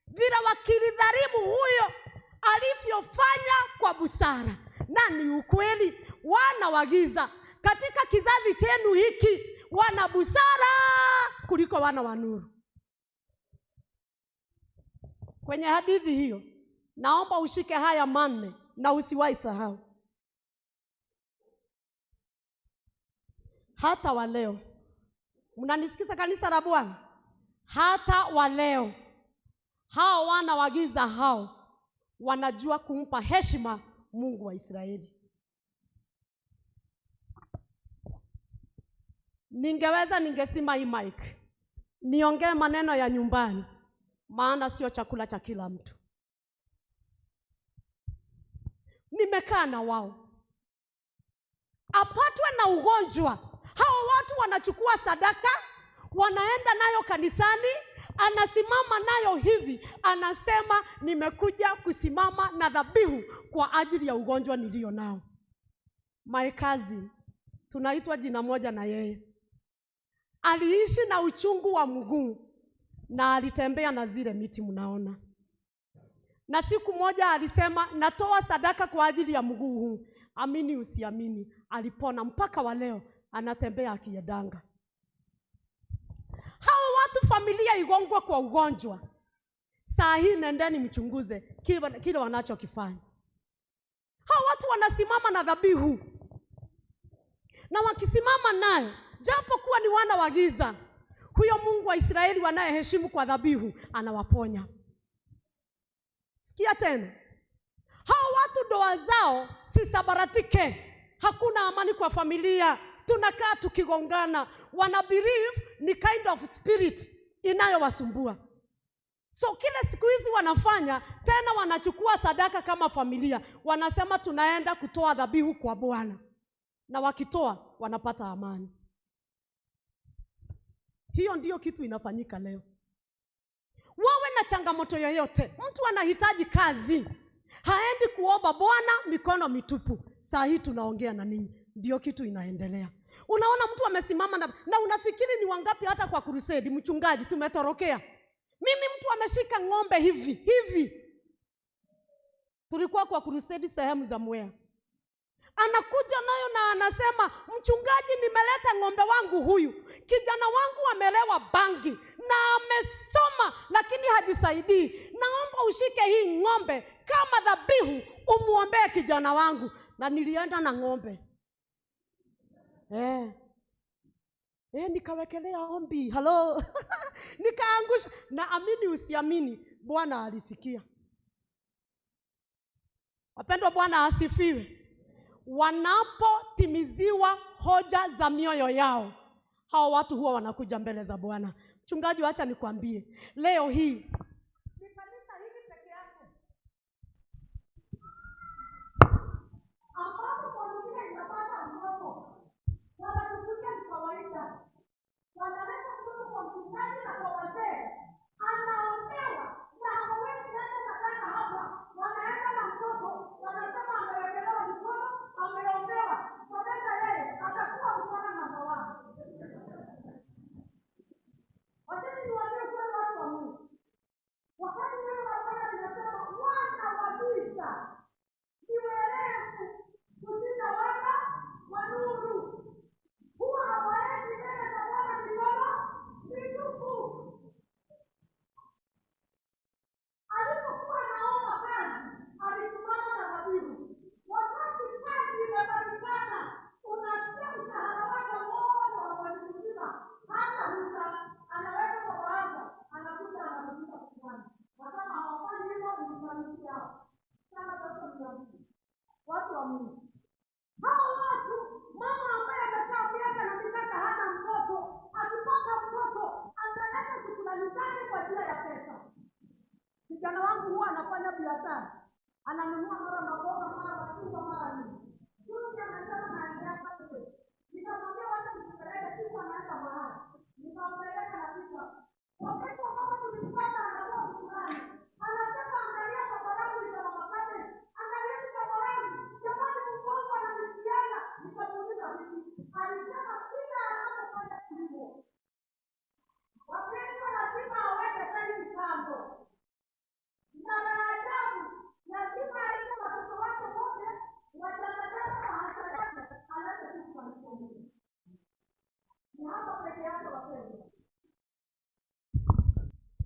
vile wakilidharimu huyo alivyofanya kwa busara. Na ni ukweli, wana wa giza katika kizazi chenu hiki wana busara kuliko wana wa nuru. Kwenye hadithi hiyo, naomba ushike haya manne na usiwahi sahau. Hata wa leo, mnanisikiza kanisa la Bwana? Hata wa leo, hao wana wa giza hao wanajua kumpa heshima Mungu wa Israeli. Ningeweza ningesima hii mic niongee maneno ya nyumbani, maana sio chakula cha kila mtu. Nimekaa na wao, apatwe na ugonjwa, hao watu wanachukua sadaka, wanaenda nayo kanisani, anasimama nayo hivi, anasema nimekuja kusimama na dhabihu kwa ajili ya ugonjwa nilio nao. My cousin, tunaitwa jina moja na yeye, aliishi na uchungu wa mguu na alitembea na zile miti mnaona. Na siku moja alisema natoa sadaka kwa ajili ya mguu huu. Amini usiamini, alipona. Mpaka wa leo anatembea akiedanga. Hao watu familia igongwa kwa ugonjwa. Saa hii nendeni mchunguze kile wanachokifanya. Hao watu wanasimama na dhabihu. Na wakisimama nayo, japo kuwa ni wana wa giza, huyo Mungu wa Israeli wanayeheshimu kwa dhabihu anawaponya. Sikia tena, hao watu ndoa zao sisabaratike, hakuna amani kwa familia, tunakaa tukigongana. Wana believe ni kind of spirit inayowasumbua. So kile siku hizi wanafanya tena, wanachukua sadaka kama familia, wanasema tunaenda kutoa dhabihu kwa Bwana, na wakitoa wanapata amani. Hiyo ndiyo kitu inafanyika leo. Wawe na changamoto yoyote, mtu anahitaji kazi, haendi kuomba Bwana mikono mitupu. Saa hii tunaongea na ninyi, ndiyo kitu inaendelea. Unaona mtu amesimama na unafikiri ni wangapi hata kwa crusade, mchungaji tumetorokea. Mimi mtu ameshika ng'ombe hivi hivi. Tulikuwa kwa crusade sehemu za Mwea. Anakuja nayo na anasema, mchungaji, nimeleta ng'ombe wangu huyu, kijana wangu amelewa bangi na amesoma lakini hajisaidii, naomba ushike hii ng'ombe kama dhabihu umuombee kijana wangu. Na nilienda na ng'ombe nikawekelea ombi, halo nikaangusha, na amini usiamini, Bwana alisikia. Wapendwa, Bwana asifiwe. Wanapotimiziwa hoja za mioyo yao, hawa watu huwa wanakuja mbele za Bwana. Mchungaji, acha nikwambie leo hii ni kanisa hili peke yake ambapo familia inapata mtoto, wanachukulia ni kawaida, wanaleta mtoto kwa mchungaji na kwa wazee, anaombewa na hawawezi leta sadaka hapa, wanaenda na mtoto, wanasema amewekelewa mikono, ameombewa, sadaka yeye atakuwa mkono namba wao. Wacheni niwaambie ukweli, watu wa Mungu, wakati neno la Bwana linasema wana wa giza ni werevu kushinda wana wa nuru, huwa hawaendi mbele za Bwana mikono mitupu. Alipokuwa anaomba kazi, alisimama na dhabihu. Wakati kazi imepatikana, unasikia mshahara wake wote wa mwezi mzima, hata huta anaweka kwa bahasha, anakuja anarudisha kichwani. Na kama hawafanyi hivyo, ni yao sana. Sasa 200 watu wa Mungu, hao watu, mama ambaye amekaa miaka na mikaka hana mtoto, akipata mtoto ataleta shukrani zake kwa njia ya pesa. Kijana wangu huwa anafanya biashara, ananunua mara maboga, mara machungwa, mara nini. Juzi anasema naendea kazi, nikamwambia wacha nikupeleke, siku anaenda mahali, nikampeleka na picha. Wakati ambapo tulimpata anatoa shukrani, anasema angalia baba langu iko na makate, angalia baba langu, jamani, Mungu wangu ananisikiana. Nikamuuliza vipi, alisema kila anapofanya kilimo, wapendwa, lazima aweke peni kando na maajabu, lazima aite watoto wake wote watangazaza bahasha yake, alete kitu kwa mkono. Ni hapa peke yake wapendwa,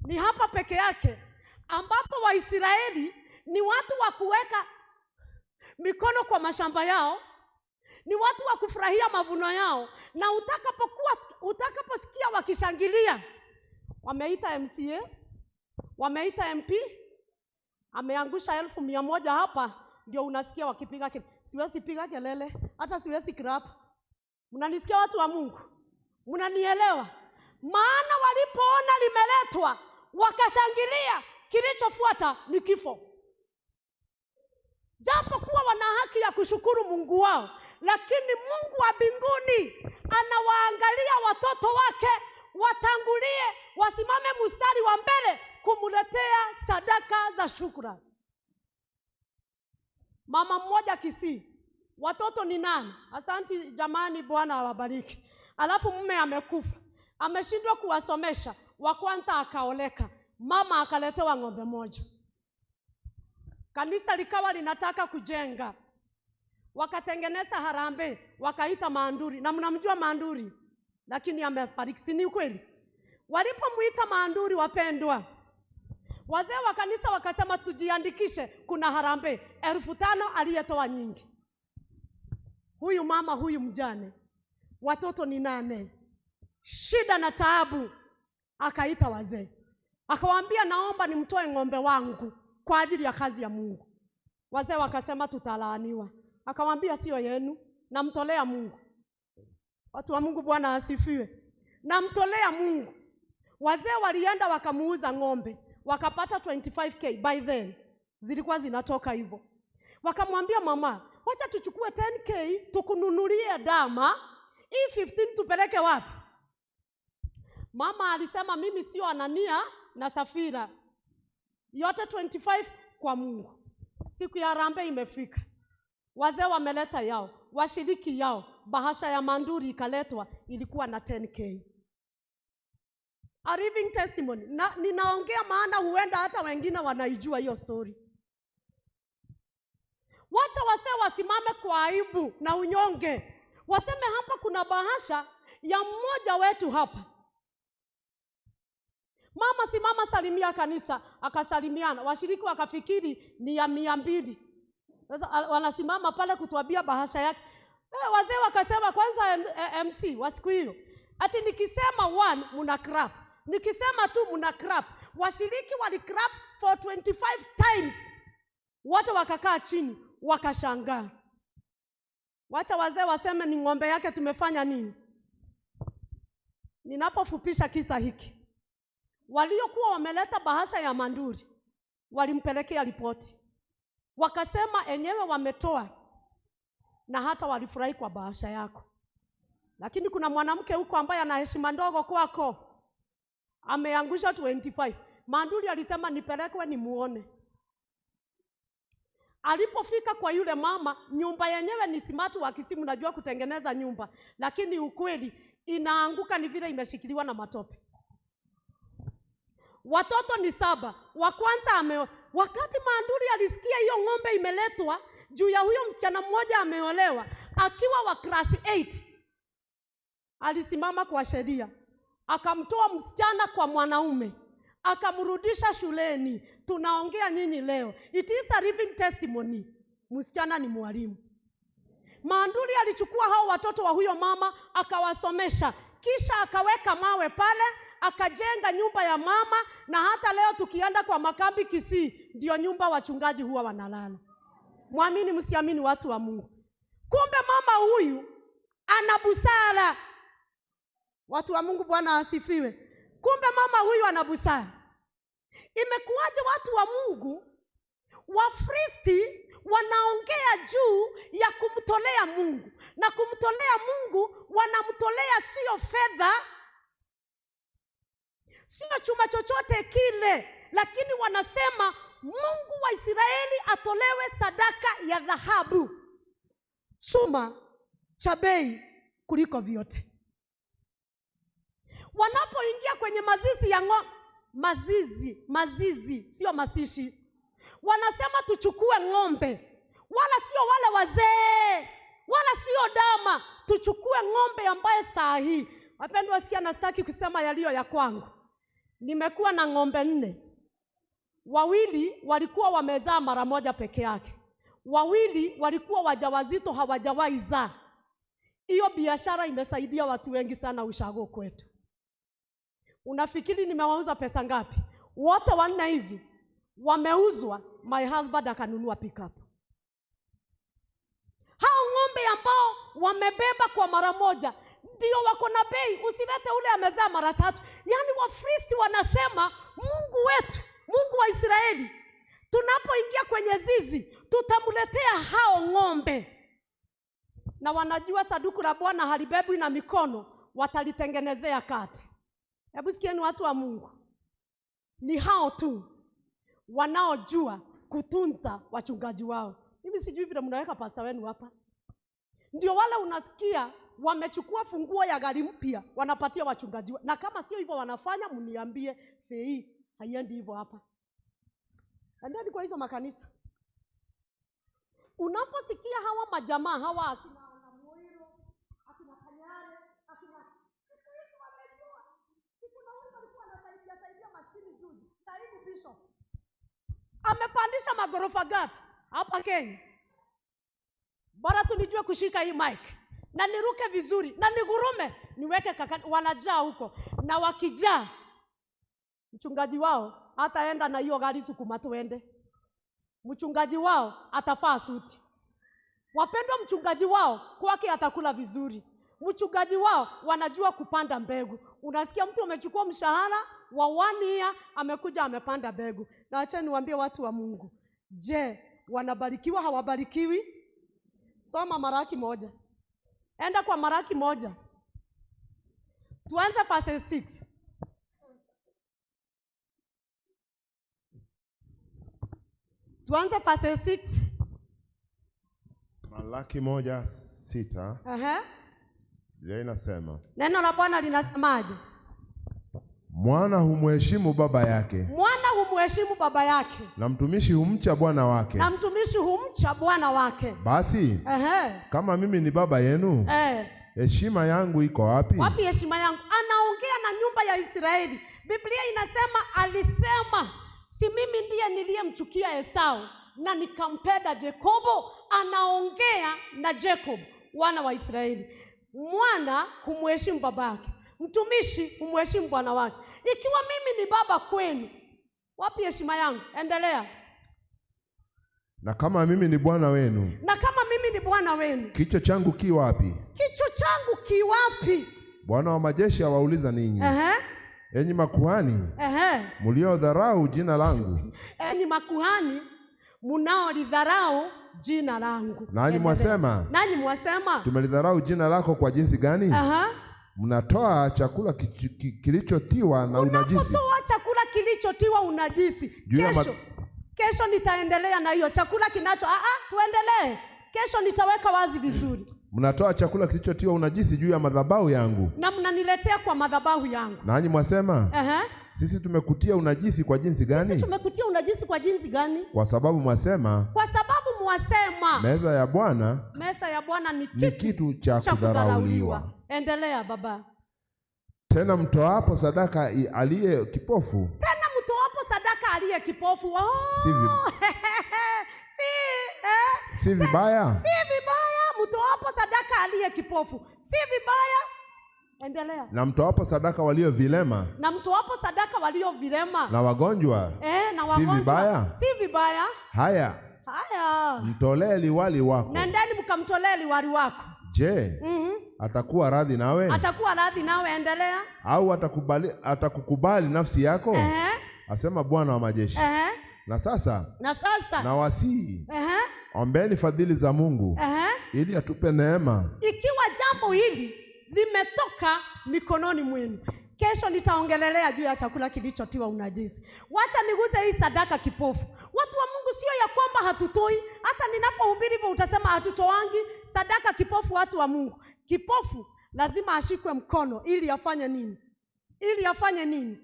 ni hapa peke yake ambapo Waisraeli ni watu wa kuweka mikono kwa mashamba yao, ni watu wa kufurahia mavuno yao, na utakaposikia wakishangilia, wameita MCA, wameita MP, ameangusha 100,000 hapa, ndio unasikia wakipiga kelele. Siwezi piga kelele, hata siwezi clap. Mnanisikia watu wa Mungu? Mnanielewa? Maana walipoona limeletwa wakashangilia, kilichofuata ni kifo. Japo kuwa wana haki ya kushukuru Mungu wao, lakini Mungu wa mbinguni anawaangalia watoto wake watangulie, wasimame mstari wa mbele kumletea sadaka za shukrani. Mama mmoja Kisii, watoto ni nani? Asanti jamani, Bwana awabariki. Alafu mume amekufa, ameshindwa kuwasomesha, wa kwanza akaoleka, mama akaletewa ng'ombe moja. Kanisa likawa linataka kujenga, wakatengeneza harambee, wakaita Maanduri, na mnamjua Maanduri, lakini amefariki, si ni kweli? Walipomuita Maanduri, wapendwa, wazee wa kanisa wakasema tujiandikishe, kuna harambee 5,000 aliyetoa nyingi. Huyu mama huyu mjane, watoto ni 8, shida na taabu. Akaita wazee akawaambia, naomba nimtoe ng'ombe wangu kwa ajili ya kazi ya Mungu. Wazee wakasema tutalaaniwa. Akawaambia sio yenu, namtolea Mungu. Watu wa Mungu, Bwana asifiwe. Namtolea Mungu. Wazee walienda wakamuuza ng'ombe, wakapata 25k by then. Zilikuwa zinatoka hivyo. Wakamwambia mama, wacha tuchukue 10k tukununulie dama, hii 15 tupeleke wapi? Mama alisema mimi sio Anania na Safira, yote 25 kwa Mungu. Siku ya harambee imefika, wazee wameleta yao, washiriki yao, bahasha ya Manduri ikaletwa, ilikuwa na 10k. A living testimony. Na, ninaongea maana huenda hata wengine wanaijua hiyo story. Wacha wasee wasimame kwa aibu na unyonge, waseme hapa kuna bahasha ya mmoja wetu hapa. Mama simama, salimia kanisa. Akasalimiana, washiriki wakafikiri ni ya 200. Sasa wanasimama pale kutuambia bahasha yake. Wazee wakasema kwanza MC wa siku hiyo, ati nikisema 1 mna crap, nikisema 2 mna crap. Washiriki wali crap for 25 times. Wote wakakaa chini wakashangaa. Wacha wazee waseme ni ng'ombe yake, tumefanya nini? Ninapofupisha kisa hiki, waliokuwa wameleta bahasha ya Manduri walimpelekea ripoti, wakasema enyewe wametoa na hata walifurahi kwa bahasha yako, lakini kuna mwanamke huko ambaye ana heshima ndogo kwako ameangusha 25. Manduri alisema nipelekwe nimuone. Alipofika kwa yule mama, nyumba yenyewe ni smart wa Kisimu, najua kutengeneza nyumba, lakini ukweli inaanguka ni vile imeshikiliwa na matope. Watoto ni 7. Wa kwanza wakati Manduri alisikia hiyo ng'ombe imeletwa juu ya huyo msichana mmoja ameolewa akiwa wa class 8, alisimama kwa sheria, akamtoa msichana kwa mwanaume, akamrudisha shuleni. Tunaongea nyinyi leo, it is a living testimony. Msichana ni mwalimu. Manduri alichukua hao watoto wa huyo mama akawasomesha, kisha akaweka mawe pale, akajenga nyumba ya mama. Na hata leo tukienda kwa makambi Kisii, ndio nyumba wachungaji huwa wanalala. Muamini msiamini, watu wa Mungu. Kumbe mama huyu ana busara. Watu wa Mungu, Bwana asifiwe. Kumbe mama huyu ana busara. Imekuwaje watu wa Mungu, Wafilisti wanaongea juu ya kumtolea Mungu, na kumtolea Mungu wanamtolea sio fedha, sio chuma chochote kile, lakini wanasema Mungu wa Israeli atolewe sadaka ya dhahabu, chuma cha bei kuliko vyote. Wanapoingia kwenye mazizi ya mazizi, sio masishi, wanasema tuchukue ng'ombe, wala sio wale wazee, wala sio dama, tuchukue ng'ombe ambaye saa hii. Wapendwa wasikia, nastaki kusema yaliyo ya kwangu. Nimekuwa na ng'ombe 4. 2 walikuwa wamezaa mara moja peke yake, 2 walikuwa wajawazito hawajawahi zaa. Hiyo biashara imesaidia watu wengi sana ushago kwetu. Unafikiri nimewauza pesa ngapi? Wote 4 hivi wameuzwa, my husband akanunua pickup. Hao ng'ombe ambao wamebeba kwa mara moja ndio wako na bei. Usilete ule amezaa mara 3. Yaani Wafilisti wanasema Mungu wetu, Mungu wa Israeli, tunapoingia kwenye zizi tutamletea hao ng'ombe. Na wanajua saduku la Bwana halibebwi na mikono, watalitengenezea kati. Hebu sikieni watu wa Mungu, ni hao tu wanaojua kutunza wachungaji wao. Mimi sijui vile mnaweka pastor wenu hapa. Ndio wale unasikia wamechukua funguo ya gari mpya wanapatia wachungaji. Na kama sio hivyo wanafanya, mniambie fei haiendi hivyo hapa. Endeni kwa hizo makanisa. Unaposikia hawa majamaa hawa akina Muiro, akina Kanyare, akina siku hizi wamejua. Siku na huyu alikuwa anasaidia saidia maskini juzi. Karibu bishop. Amepandisha magorofa gapi hapa Kenya? Bora tu nijue kushika hii mic na niruke vizuri na nigurume, niweke kaka, wanajaa huko. Na wakijaa, mchungaji wao hataenda na hiyo gari sukuma tuende. Mchungaji wao atafaa suti. Wapendwa, mchungaji wao kwake atakula vizuri. Mchungaji wao wanajua kupanda mbegu. Unasikia mtu amechukua mshahara wa 1 year, amekuja amepanda mbegu. Na acha niwaambie watu wa Mungu, je, wanabarikiwa hawabarikiwi? Soma Maraki 1. Enda kwa Maraki 1. Tuanze verse 6. Tuanze verse 6. Malaki 1:6. Biblia inasema. Neno la Bwana linasemaje? Mwana humheshimu baba yake, Mwana humheshimu baba yake, na mtumishi humcha bwana wake. na mtumishi humcha bwana wake. Basi kama mimi ni baba yenu, heshima yangu iko wapi? Wapi heshima yangu? Anaongea na nyumba ya Israeli. Biblia inasema alisema, si mimi ndiye niliyemchukia Esau na nikampenda Yakobo. Anaongea na Jacob, wana wa Israeli. Mwana humheshimu baba yake, mtumishi humheshimu bwana wake. Ikiwa mimi ni baba kwenu, wapi heshima yangu? Endelea. Na kama mimi ni bwana wenu, Na kama mimi ni bwana wenu, kicho changu ki wapi? Kicho changu kiwapi? Bwana wa majeshi awauliza ninyi, enyi makuhani mliodharau jina langu. Enyi makuhani mnaolidharau jina langu. Nanyi Endelea. mwasema, Nanyi mwasema, tumelidharau jina lako kwa jinsi gani? Mnatoa chakula kilichotiwa na unajisi. Unapotoa chakula kilichotiwa unajisi. Juu ya Kesho nitaendelea na hiyo chakula kinacho. Tuendelee. Kesho nitaweka wazi vizuri. Mnatoa chakula kilichotiwa unajisi juu ya madhabahu yangu. Na mnaniletea kwa madhabahu yangu. Nanyi mwasema, sisi tumekutia unajisi kwa jinsi Sisi gani? tumekutia unajisi kwa jinsi gani? Kwa sababu mwasema, Kwa sababu mwasema, meza ya Bwana meza ya Bwana ni ni kitu kitu cha cha kudharauliwa. kudharauliwa. Endelea baba. Tena mtoapo sadaka aliye kipofu, Tena mtoapo sadaka aliye kipofu. Oh! Si si vibaya? Si vibaya mtoapo sadaka aliye kipofu. Si vibaya. Endelea. Na mtoapo sadaka walio vilema Na mtoapo sadaka walio vilema na wagonjwa, na si wagonjwa, vibaya? Si vibaya. Haya, Haya, mtolee liwali wako. Nendeni mkamtolee liwali wako. Je, atakuwa radhi nawe? Atakuwa radhi nawe. Endelea. Au atakukubali nafsi yako? Asema Bwana wa majeshi. Na sasa, Na sasa, nawasihi, ombeni fadhili za Mungu ili atupe neema. Ikiwa jambo hili limetoka mikononi mwenu. Kesho nitaongelelea juu ya chakula kilichotiwa unajisi. Wacha niguze hii sadaka kipofu. Watu wa Mungu, sio ya kwamba hatutoi. Hata ninapohubiri hivyo utasema hatutoangi sadaka kipofu. Watu wa Mungu, kipofu lazima ashikwe mkono ili afanye nini? Ili afanye nini?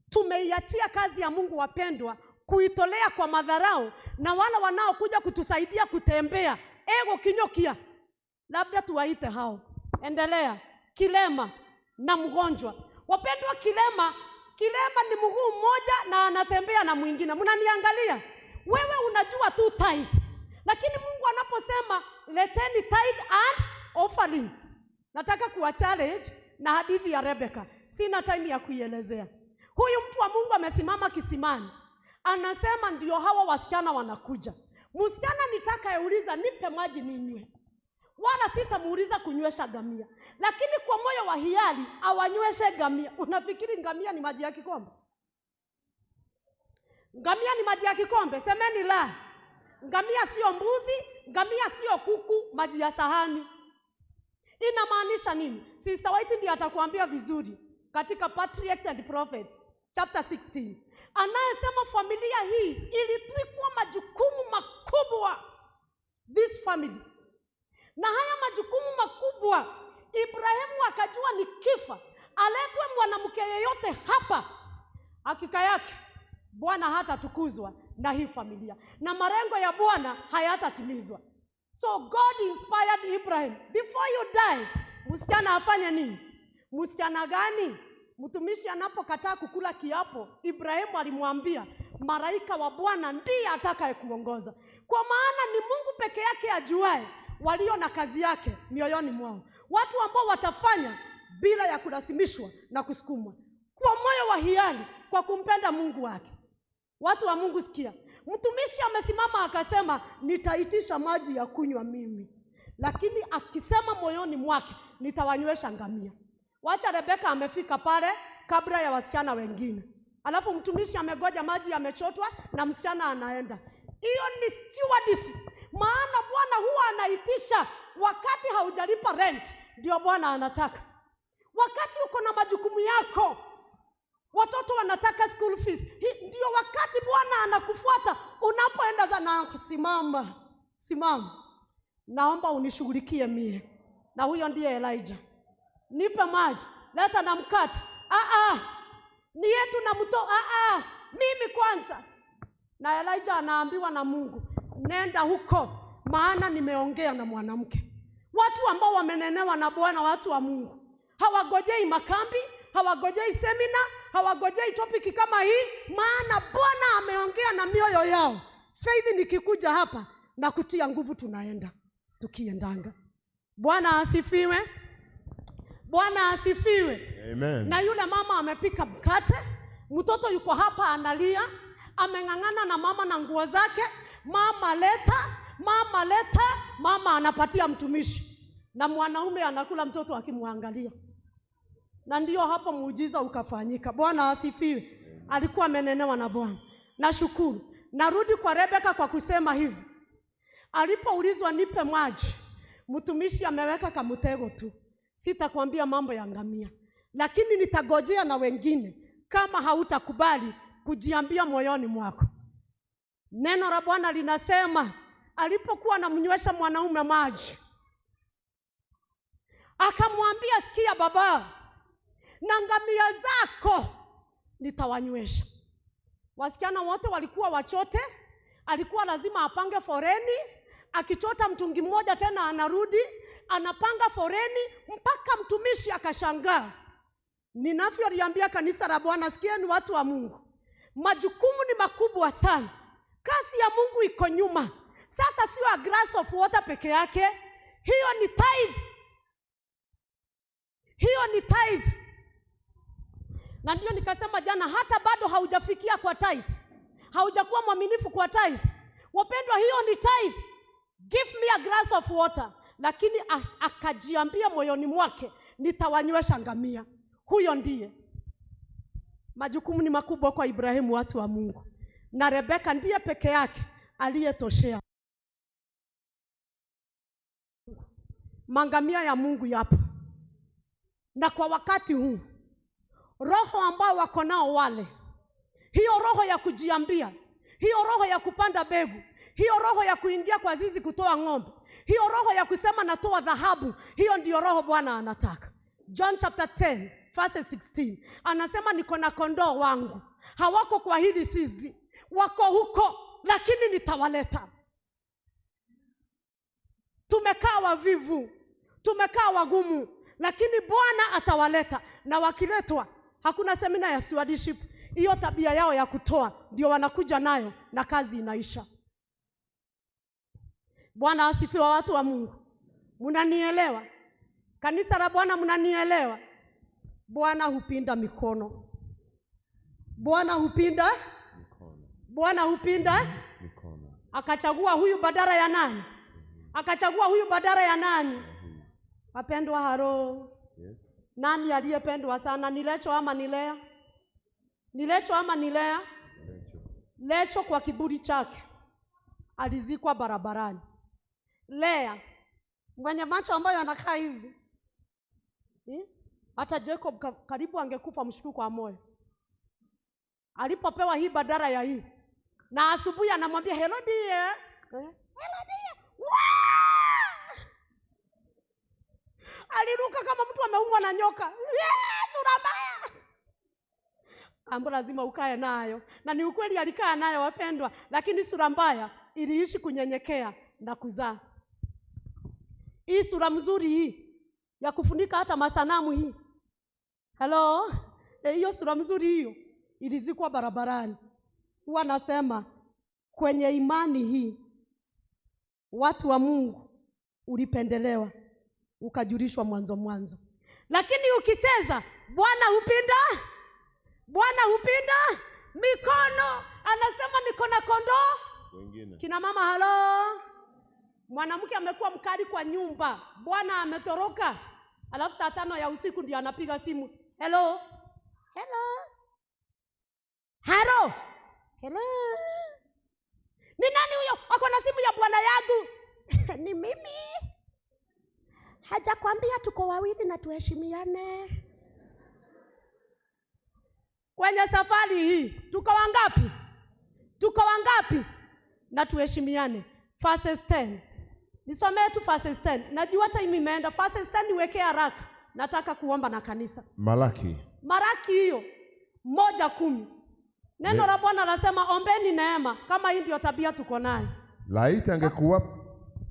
Tumeiachia kazi ya Mungu wapendwa, kuitolea kwa madharau, na wala wanaokuja kutusaidia kutembea ego kinyokia, labda tuwaite hao. Endelea. Kilema na mgonjwa. Wapendwa, kilema ni mguu mmoja na anatembea na mwingine. Mnaniangalia? Wewe unajua tu tithe. Lakini Mungu anaposema leteni tithe and offering, nataka kuwa challenge na hadithi ya Rebecca. Sina time ya kuielezea. Huyu mtu wa Mungu amesimama kisimani. Anasema ndio hawa wasichana wanakuja. Msichana nitakayeuliza nipe maji ninywe, wala sitamuuliza kunywesha ngamia, lakini kwa moyo wa hiari awanyweshe ngamia. Unafikiri ngamia ni maji ya kikombe? Ngamia ni maji ya kikombe? Semeni la. Ngamia sio mbuzi, ngamia sio kuku, maji ya sahani. Inamaanisha nini? Sister White ndiye atakuambia vizuri katika Patriarchs and Prophets chapter 16. Anayesema familia hii ilitwikwa majukumu makubwa, this family. Na haya majukumu makubwa, Ibrahimu akajua ni kifa aletwe mwanamke yeyote hapa, hakika yake Bwana hatatukuzwa na hii familia, na malengo ya Bwana hayatatimizwa. So God inspired Ibrahim, before you die, msichana afanye nini? Msichana gani? Mtumishi anapokataa kukula kiapo, Ibrahimu alimwambia malaika wa Bwana ndiye atakayekuongoza. Kwa maana ni Mungu peke yake ajuae walio na kazi yake mioyoni mwao. Watu ambao watafanya bila ya kulazimishwa na kusukumwa, kwa moyo wa hiari, kwa kumpenda Mungu wake. Watu wa Mungu sikia. Mtumishi amesimama akasema nitaitisha maji ya kunywa mimi, lakini akisema moyoni mwake nitawanywesha ngamia. Wacha Rebeka amefika pale kabla ya wasichana wengine. Alafu mtumishi amegoja maji yamechotwa na msichana anaenda. Hiyo ni stewardship. Maana Bwana huwa anaitisha wakati haujalipa rent, ndio Bwana anataka. Wakati uko na majukumu yako, watoto wanataka school fees, ndio wakati Bwana anakufuata. Unapoenda za simama, simama, naomba unishughulikie mie. Na huyo ndiye Elijah. Nipe maji, leta na mkate. Ni yetu na mto, mimi kwanza. Na Elijah anaambiwa na Mungu, nenda huko maana nimeongea na mwanamke. Watu ambao wamenenewa na Bwana, watu wa Mungu, hawagojei makambi, hawagojei semina, hawagojei topic kama hii, maana Bwana ameongea na mioyo yao. Faith nikikuja hapa na kutia nguvu, tunaenda tukiendanga. Bwana asifiwe. Bwana asifiwe. Amen. Na yule mama amepika mkate, mtoto yuko hapa analia, ameng'ang'ana na mama na nguo zake. Mama leta, mama leta, mama anapatia mtumishi. Na mwanaume anakula mtoto akimwangalia. Na ndio hapo muujiza ukafanyika. Bwana asifiwe. Alikuwa amenenewa na Bwana. Nashukuru. Narudi kwa Rebeka kwa kusema hivi. Alipoulizwa nipe maji, mtumishi ameweka kamtego tu. Sitakwambia mambo ya ngamia, lakini nitagojea na wengine kama hautakubali kujiambia moyoni mwako. Neno la Bwana linasema alipokuwa anamnywesha mwanaume maji, akamwambia sikia baba, na ngamia zako nitawanywesha. Wasichana wote walikuwa wachote, alikuwa lazima apange foreni, akichota mtungi mmoja tena anarudi, anapanga foreni mpaka mtumishi akashangaa. Ninavyoliambia kanisa la Bwana, sikieni watu wa Mungu, majukumu ni makubwa sana. Kazi ya Mungu iko nyuma. Sasa sio a glass of water peke yake, hiyo ni tithe. Hiyo ni tithe. Na ndio nikasema jana, hata bado haujafikia kwa tithe, haujakuwa mwaminifu kwa tithe. Wapendwa, hiyo ni tithe. Give me a glass of water. Lakini akajiambia moyoni mwake, nitawanywesha ngamia. Huyo ndiye. Majukumu ni makubwa kwa Ibrahimu, watu wa Mungu. Na Rebeka ndiye peke yake aliyetoshea. Mangamia ya Mungu yapo. Na kwa wakati huu, roho ambao wako nao wale, hiyo roho ya kujiambia, hiyo roho ya kupanda mbegu, hiyo roho ya kuingia kwa zizi kutoa ng'ombe, hiyo roho ya kusema natoa dhahabu, hiyo ndiyo roho Bwana anataka. John chapter 10 verse 16 anasema niko na kondoo wangu, hawako kwa hili zizi, wako huko, lakini nitawaleta. Tumekaa wavivu, tumekaa wagumu, lakini Bwana atawaleta. Na wakiletwa, hakuna semina ya stewardship. Hiyo tabia yao ya kutoa ndio wanakuja nayo na kazi inaisha. Bwana asifiwe, watu wa Mungu. Mnanielewa? Kanisa la Bwana, mnanielewa? Bwana hupinda mikono. Bwana hupinda mikono. Bwana hupinda mikono. Akachagua huyu badala ya nani? Akachagua huyu badala ya nani? Wapendwa, haro. Yes. Nani aliyependwa sana? Ni Lecho ama ni Lea? Ni Lecho ama ni Lea? Lecho. Lecho kwa kiburi chake alizikwa barabarani. Lea mwenye macho ambayo anakaa hivi, Hata Jacob karibu angekufa mshtuko wa moyo alipopewa hii badala ya hii. Na asubuhi anamwambia hello dear. Hello dear. Waa! Aliruka kama mtu ameumwa na nyoka. Yes, sura mbaya. Ambo lazima ukae nayo. Na ni ukweli alikaa nayo wapendwa, lakini sura mbaya iliishi kunyenyekea na kuzaa. Hii sura mzuri hii ya kufunika hata masanamu hii. Hello? Hiyo sura mzuri hiyo ilizikwa barabarani. Huwa nasema kwenye imani hii watu wa Mungu ulipendelewa, ukajulishwa mwanzo mwanzo. Lakini ukicheza, Bwana hupinda. Bwana hupinda mikono. Anasema niko na kondoo wengine. Kina mama halo. Mwanamke amekuwa mkali kwa nyumba, bwana ametoroka, alafu saa 5 ya usiku ndio anapiga simu. Hello. Hello. Hello. Hello. Ni nani huyo? Ako na simu ya bwana yangu. Ni mimi. Hajakwambia tuko wawili na tuheshimiane. Kwenye safari hii tuko wangapi? Tuko wangapi? Na tuheshimiane. Verses 10. Nisomee tu verses 10. Najua time imeenda. Verses 10 niwekee haraka. Nataka kuomba na kanisa. Malaki. Malaki hiyo. 1:10. Neno la Bwana nasema ombeni neema, kama hii ndio tabia tuko nayo. Laiti angekuwa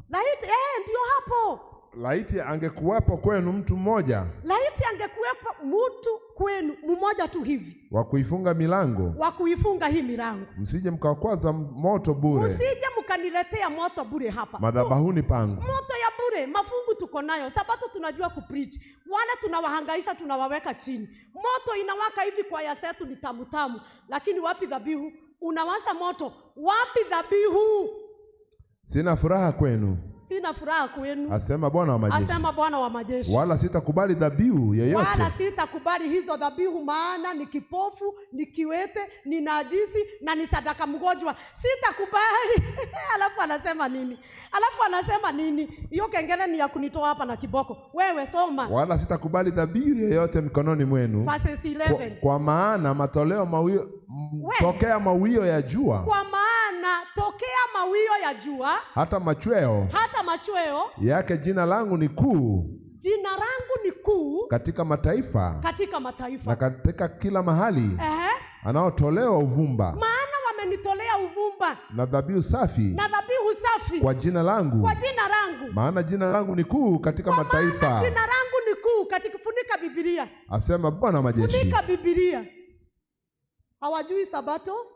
Laiti ndio hapo. Laiti angekuwapo kwenu mtu mmoja. Laiti angekuwepo mtu kwenu mmoja tu hivi. Wa kuifunga milango. Wa kuifunga hii milango. Msije mkakwaza moto bure. Msije mkaniletea moto bure hapa. Madhabahuni pangu. Moto ya bure, mafungu tuko nayo. Sabato tunajua kupreach. Wale tunawahangaisha tunawaweka chini. Moto inawaka hivi kwa ya zetu ni tamu tamu, lakini wapi dhabihu? Unawasha moto, wapi dhabihu? Sina furaha kwenu. Sina furaha kwenu. Asema Bwana wa majeshi. Asema Bwana wa majeshi. Wala sitakubali dhabihu yoyote. Wala sitakubali hizo dhabihu, maana ni kipofu, ni kiwete, ni najisi na ni sadaka mgonjwa. Sitakubali. Alafu anasema nini? Alafu anasema nini? Hiyo kengele ni ya kunitoa hapa na kiboko. Wewe soma. Wala sitakubali dhabihu yoyote mikononi mwenu. Verse 11. Kwa maana matoleo mawio tokea mawio ya jua. Kwa maana tokea mawio ya jua hata machweo. Hata machweo yake jina langu ni kuu. Jina langu ni kuu katika mataifa. Katika mataifa. Na katika kila mahali anaotolewa uvumba. Maana wamenitolea uvumba. Na dhabihu safi. Na dhabihu safi. Kwa jina langu. Kwa jina langu. Maana jina langu ni kuu katika kwa mataifa. Maana jina langu ni kuu katika. Funika Biblia. Asema Bwana majeshi. Funika Biblia. Hawajui Sabato,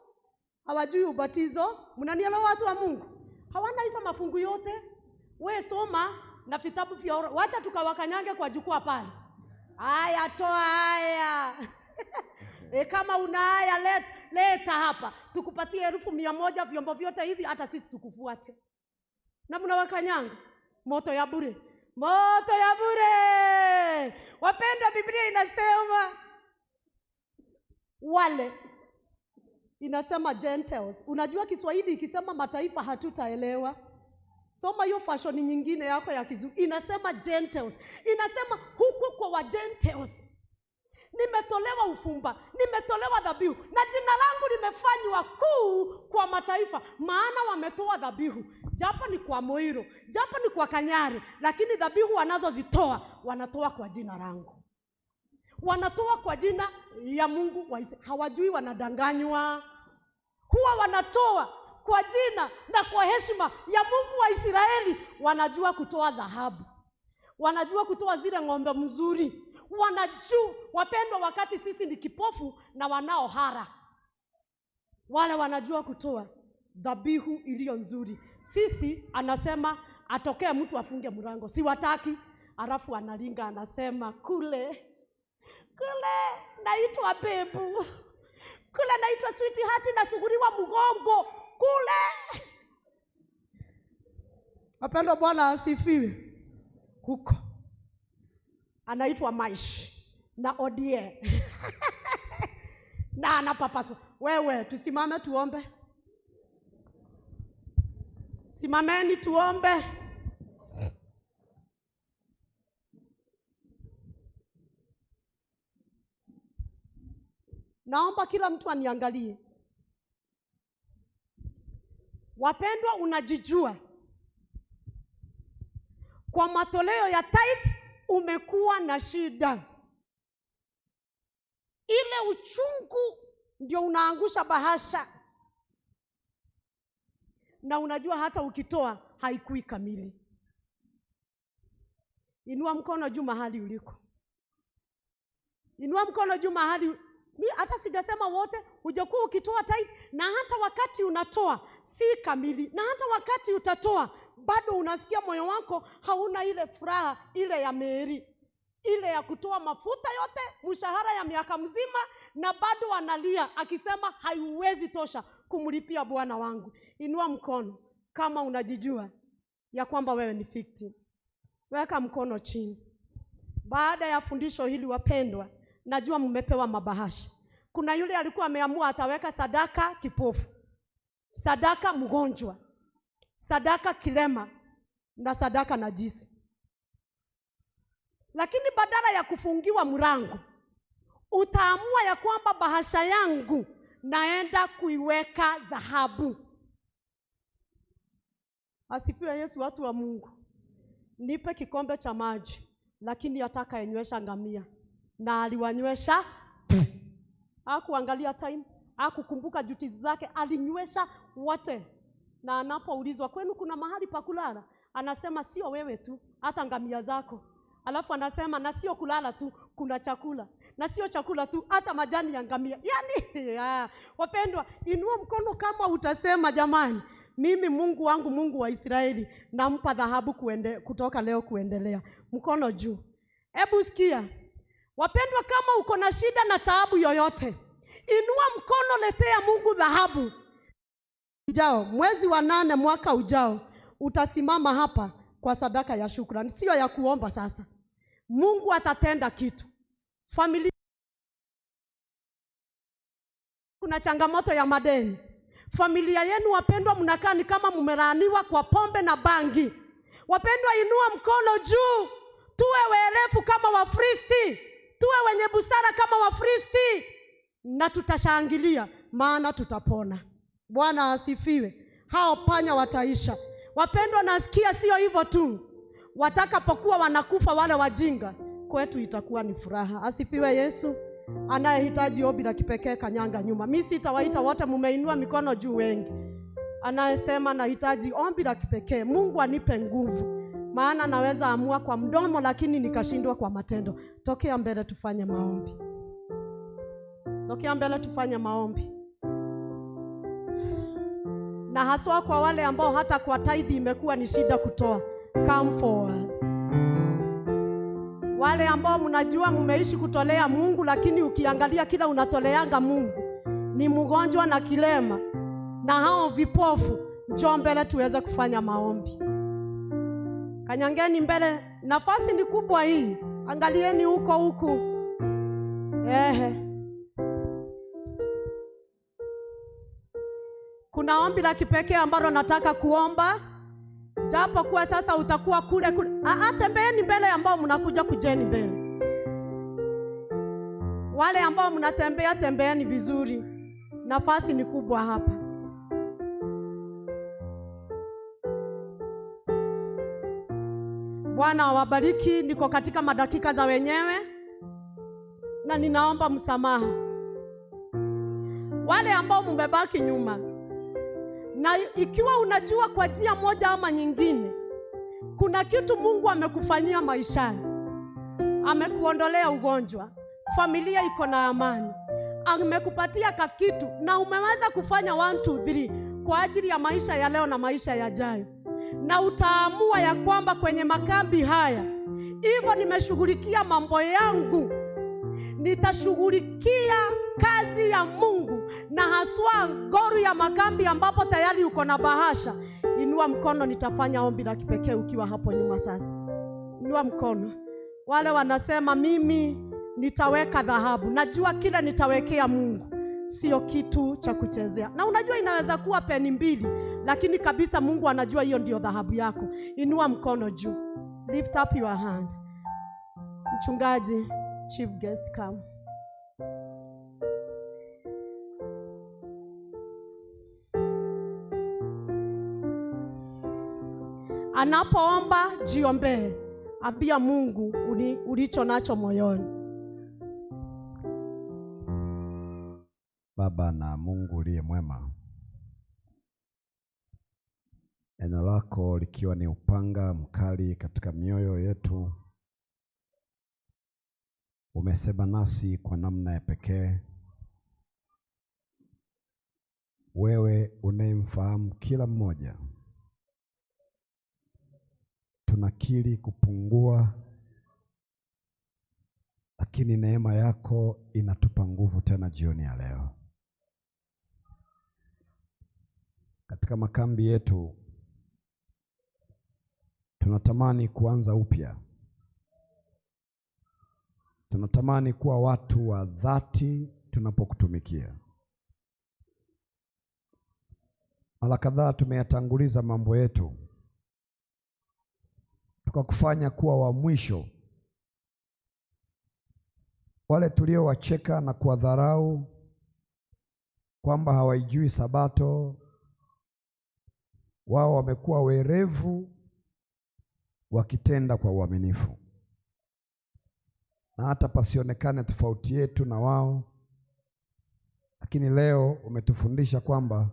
hawajui ubatizo. Mnanielewa watu wa Mungu? Hawana hizo mafungu yote. We soma na vitabu vya wacha tukawakanyange kwa jukwaa pale. Haya, toa haya. Kama una haya leta hapa. Tukupatie 100,000 vyombo vyote hivi hata sisi tukufuate. Na mnawakanyanga moto ya bure. Moto ya bure. Wapendwa, Biblia inasema wale inasema Gentiles. Unajua Kiswahili ikisema mataifa hatutaelewa. Soma hiyo fashion nyingine yako ya Kizungu. Inasema Gentiles. Inasema huko kwa wa Gentiles nimetolewa ufumba, nimetolewa dhabihu, na jina langu limefanywa kuu kwa mataifa. Maana wametoa dhabihu, japo ni kwa Moiro, japo ni kwa Kanyari, lakini dhabihu wanazozitoa wanatoa kwa jina langu. Wanatoa kwa jina ya Mungu wa Israeli. Hawajui wanadanganywa. Huwa wanatoa kwa jina na kwa heshima ya Mungu wa Israeli. Wanajua kutoa dhahabu. Wanajua kutoa zile ng'ombe mzuri. Wanajua, wapendwa, wakati sisi ni kipofu na wanaohara, wale wanajua kutoa dhabihu iliyo nzuri. Sisi anasema atokee mtu afunge mlango, siwataki. Alafu analinga anasema kule kule naitwa bebu, kule naitwa sweetheart, nasuguriwa mgongo kule. Wapendwa, Bwana asifiwe. Huko anaitwa Maish na Odie na anapapaswa. Wewe tusimame tuombe. Simameni tuombe. Naomba kila mtu aniangalie. Wapendwa, unajijua. Kwa matoleo ya tithe umekuwa na shida. Ile uchungu ndio unaangusha bahasha. Na unajua hata ukitoa haikui kamili. Inua mkono juu mahali uliko. Inua mkono juu mahali. Mi hata sijasema wote, hujakuwa ukitoa tithe, na hata wakati unatoa si kamili, na hata wakati utatoa bado unasikia moyo wako hauna ile furaha ile ya Meri, ile ya kutoa mafuta yote, mshahara ya miaka mzima, na bado analia akisema haiwezi tosha kumlipia Bwana wangu. Inua mkono kama unajijua ya kwamba wewe ni victim. Weka mkono chini. Baada ya fundisho hili wapendwa, najua mmepewa mabahasha. Kuna yule alikuwa ameamua ataweka sadaka kipofu, sadaka mgonjwa, sadaka kilema na sadaka najisi. Lakini badala ya kufungiwa mlango, utaamua ya kwamba bahasha yangu naenda kuiweka dhahabu. Asifiwe Yesu, watu wa Mungu. Nipe kikombe cha maji, lakini atakayenywesha ngamia. Na aliwanywesha. Hakuangalia time, hakukumbuka duties zake, alinywesha wote. Na anapoulizwa kwenu kuna mahali pa kulala, anasema sio wewe tu, hata ngamia zako. Alafu anasema na sio kulala tu, kuna chakula. Na sio chakula tu, hata majani ya ngamia. Yaani, wapendwa, inua mkono kama utasema jamani, mimi Mungu wangu, Mungu wa Israeli, nampa dhahabu kutoka leo kuendelea. Mkono juu. Hebu sikia. Wapendwa, kama uko na shida na taabu yoyote, inua mkono, letea Mungu dhahabu. Ujao, mwezi wa 8 mwaka ujao, utasimama hapa kwa sadaka ya shukrani, sio ya kuomba sasa. Mungu atatenda kitu. Familia, kuna changamoto ya madeni. Familia yenu wapendwa, mnakaa ni kama mmelaaniwa kwa pombe na bangi. Wapendwa, inua mkono juu. Tuwe werevu kama Wafilisti, tuwe wenye busara kama Wafilisti, na tutashangilia maana tutapona. Bwana asifiwe. Hao panya wataisha. Wapendwa, nasikia sio hivyo tu, watakapokuwa wanakufa wale wajinga, kwetu itakuwa ni furaha. Asifiwe Yesu. Anayehitaji ombi la kipekee kanyanga nyuma. Mimi sitawaita wote, mmeinua mikono juu wengi. Anayesema nahitaji ombi la kipekee, Mungu anipe nguvu, maana naweza amua kwa mdomo lakini nikashindwa kwa matendo. Tokea mbele tufanye maombi. Tokea mbele tufanye maombi. Na haswa kwa wale ambao hata kwa tithe imekuwa ni shida kutoa, come forward. Wale ambao mnajua mmeishi kutolea Mungu, lakini ukiangalia kila unatoleanga Mungu ni mgonjwa na kilema na hao vipofu, njoo mbele tuweze kufanya maombi. Kanyangeni mbele, nafasi ni kubwa hii. Angalieni huko huku. Ehe. Kuna ombi la kipekee ambalo nataka kuomba. Japo kuwa sasa utakuwa kule kule. Tembeeni mbele ambao mnakuja, kujeni mbele. Wale ambao mnatembea, tembeeni vizuri. Nafasi ni kubwa hapa. Bwana awabariki. Niko katika madakika za wenyewe na ninaomba msamaha. Wale ambao mmebaki nyuma, na ikiwa unajua kwa njia moja ama nyingine kuna kitu Mungu amekufanyia maishani, amekuondolea ugonjwa, familia iko na amani, amekupatia kakitu na umeweza kufanya 1 2 3 kwa ajili ya maisha ya leo na maisha yajayo, na utaamua ya kwamba kwenye makambi haya hivyo nimeshughulikia mambo yangu, nitashughulikia kazi ya Mungu na haswa goru ya makambi ambapo tayari uko na bahasha. Inua mkono, nitafanya ombi la kipekee ukiwa hapo nyuma sasa. Inua mkono. Wale wanasema mimi nitaweka dhahabu, najua kile nitawekea Mungu sio kitu cha kuchezea. Na unajua inaweza kuwa peni 2, lakini kabisa Mungu anajua hiyo ndio dhahabu yako. Inua mkono juu. Lift up your hand. Mchungaji, chief guest, come. Anapoomba, jiombee. Ambia Mungu ulicho nacho moyoni. Baba na Mungu uliye mwema, neno lako likiwa ni upanga mkali katika mioyo yetu, umesema nasi kwa namna ya pekee. Wewe unayemfahamu kila mmoja, tunakiri kupungua, lakini neema yako inatupa nguvu tena jioni ya leo. Katika makambi yetu tunatamani kuanza upya. Tunatamani kuwa watu wa dhati tunapokutumikia. Mara kadhaa tumeyatanguliza mambo yetu, tukakufanya kuwa wa mwisho. Wale tuliowacheka na kuwadharau kwamba hawaijui Sabato, wao wamekuwa werevu wakitenda kwa uaminifu. Na hata pasionekane tofauti yetu na wao, Lakini leo umetufundisha kwamba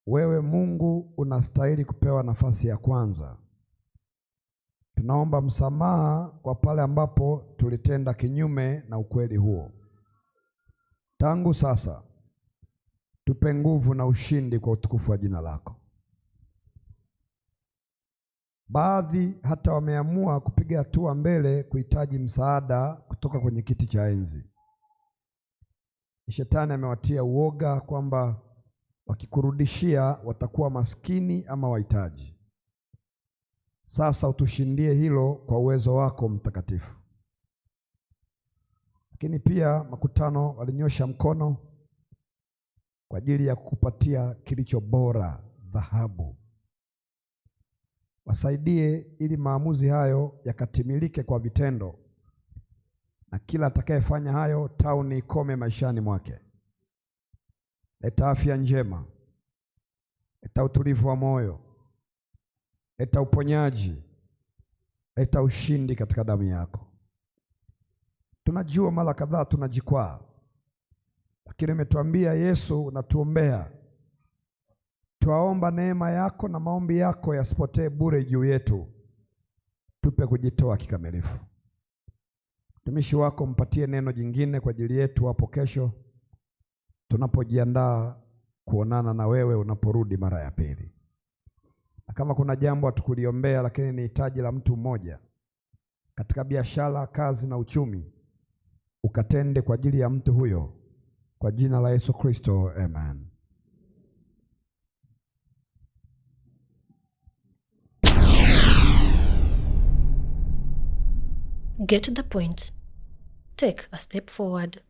wewe Mungu unastahili kupewa nafasi ya kwanza. Tunaomba msamaha kwa pale ambapo tulitenda kinyume na ukweli huo. Tangu sasa tupe nguvu na ushindi kwa utukufu wa jina lako. Baadhi hata wameamua kupiga hatua mbele kuhitaji msaada kutoka kwenye kiti cha enzi. Shetani amewatia uoga kwamba wakikurudishia watakuwa maskini ama wahitaji. Sasa utushindie hilo kwa uwezo wako mtakatifu. Lakini pia makutano walinyosha mkono kwa ajili ya kukupatia kilicho bora, dhahabu. Wasaidie ili maamuzi hayo yakatimilike kwa vitendo, na kila atakayefanya hayo tauni ikome maishani mwake. Leta afya njema, leta utulivu wa moyo, leta uponyaji, leta ushindi katika damu yako. Tunajua mara kadhaa tunajikwaa, lakini umetuambia Yesu, unatuombea. Twaomba neema yako na maombi yako yasipotee bure juu yetu. Tupe kujitoa kikamilifu. Mtumishi wako mpatie neno jingine kwa ajili yetu hapo kesho tunapojiandaa kuonana na wewe unaporudi mara ya pili. Na kama kuna jambo hatukuliombea lakini ni hitaji la mtu mmoja katika biashara, kazi na uchumi, ukatende kwa ajili ya mtu huyo, kwa jina la Yesu Kristo, amen. Get the point. Take a step forward.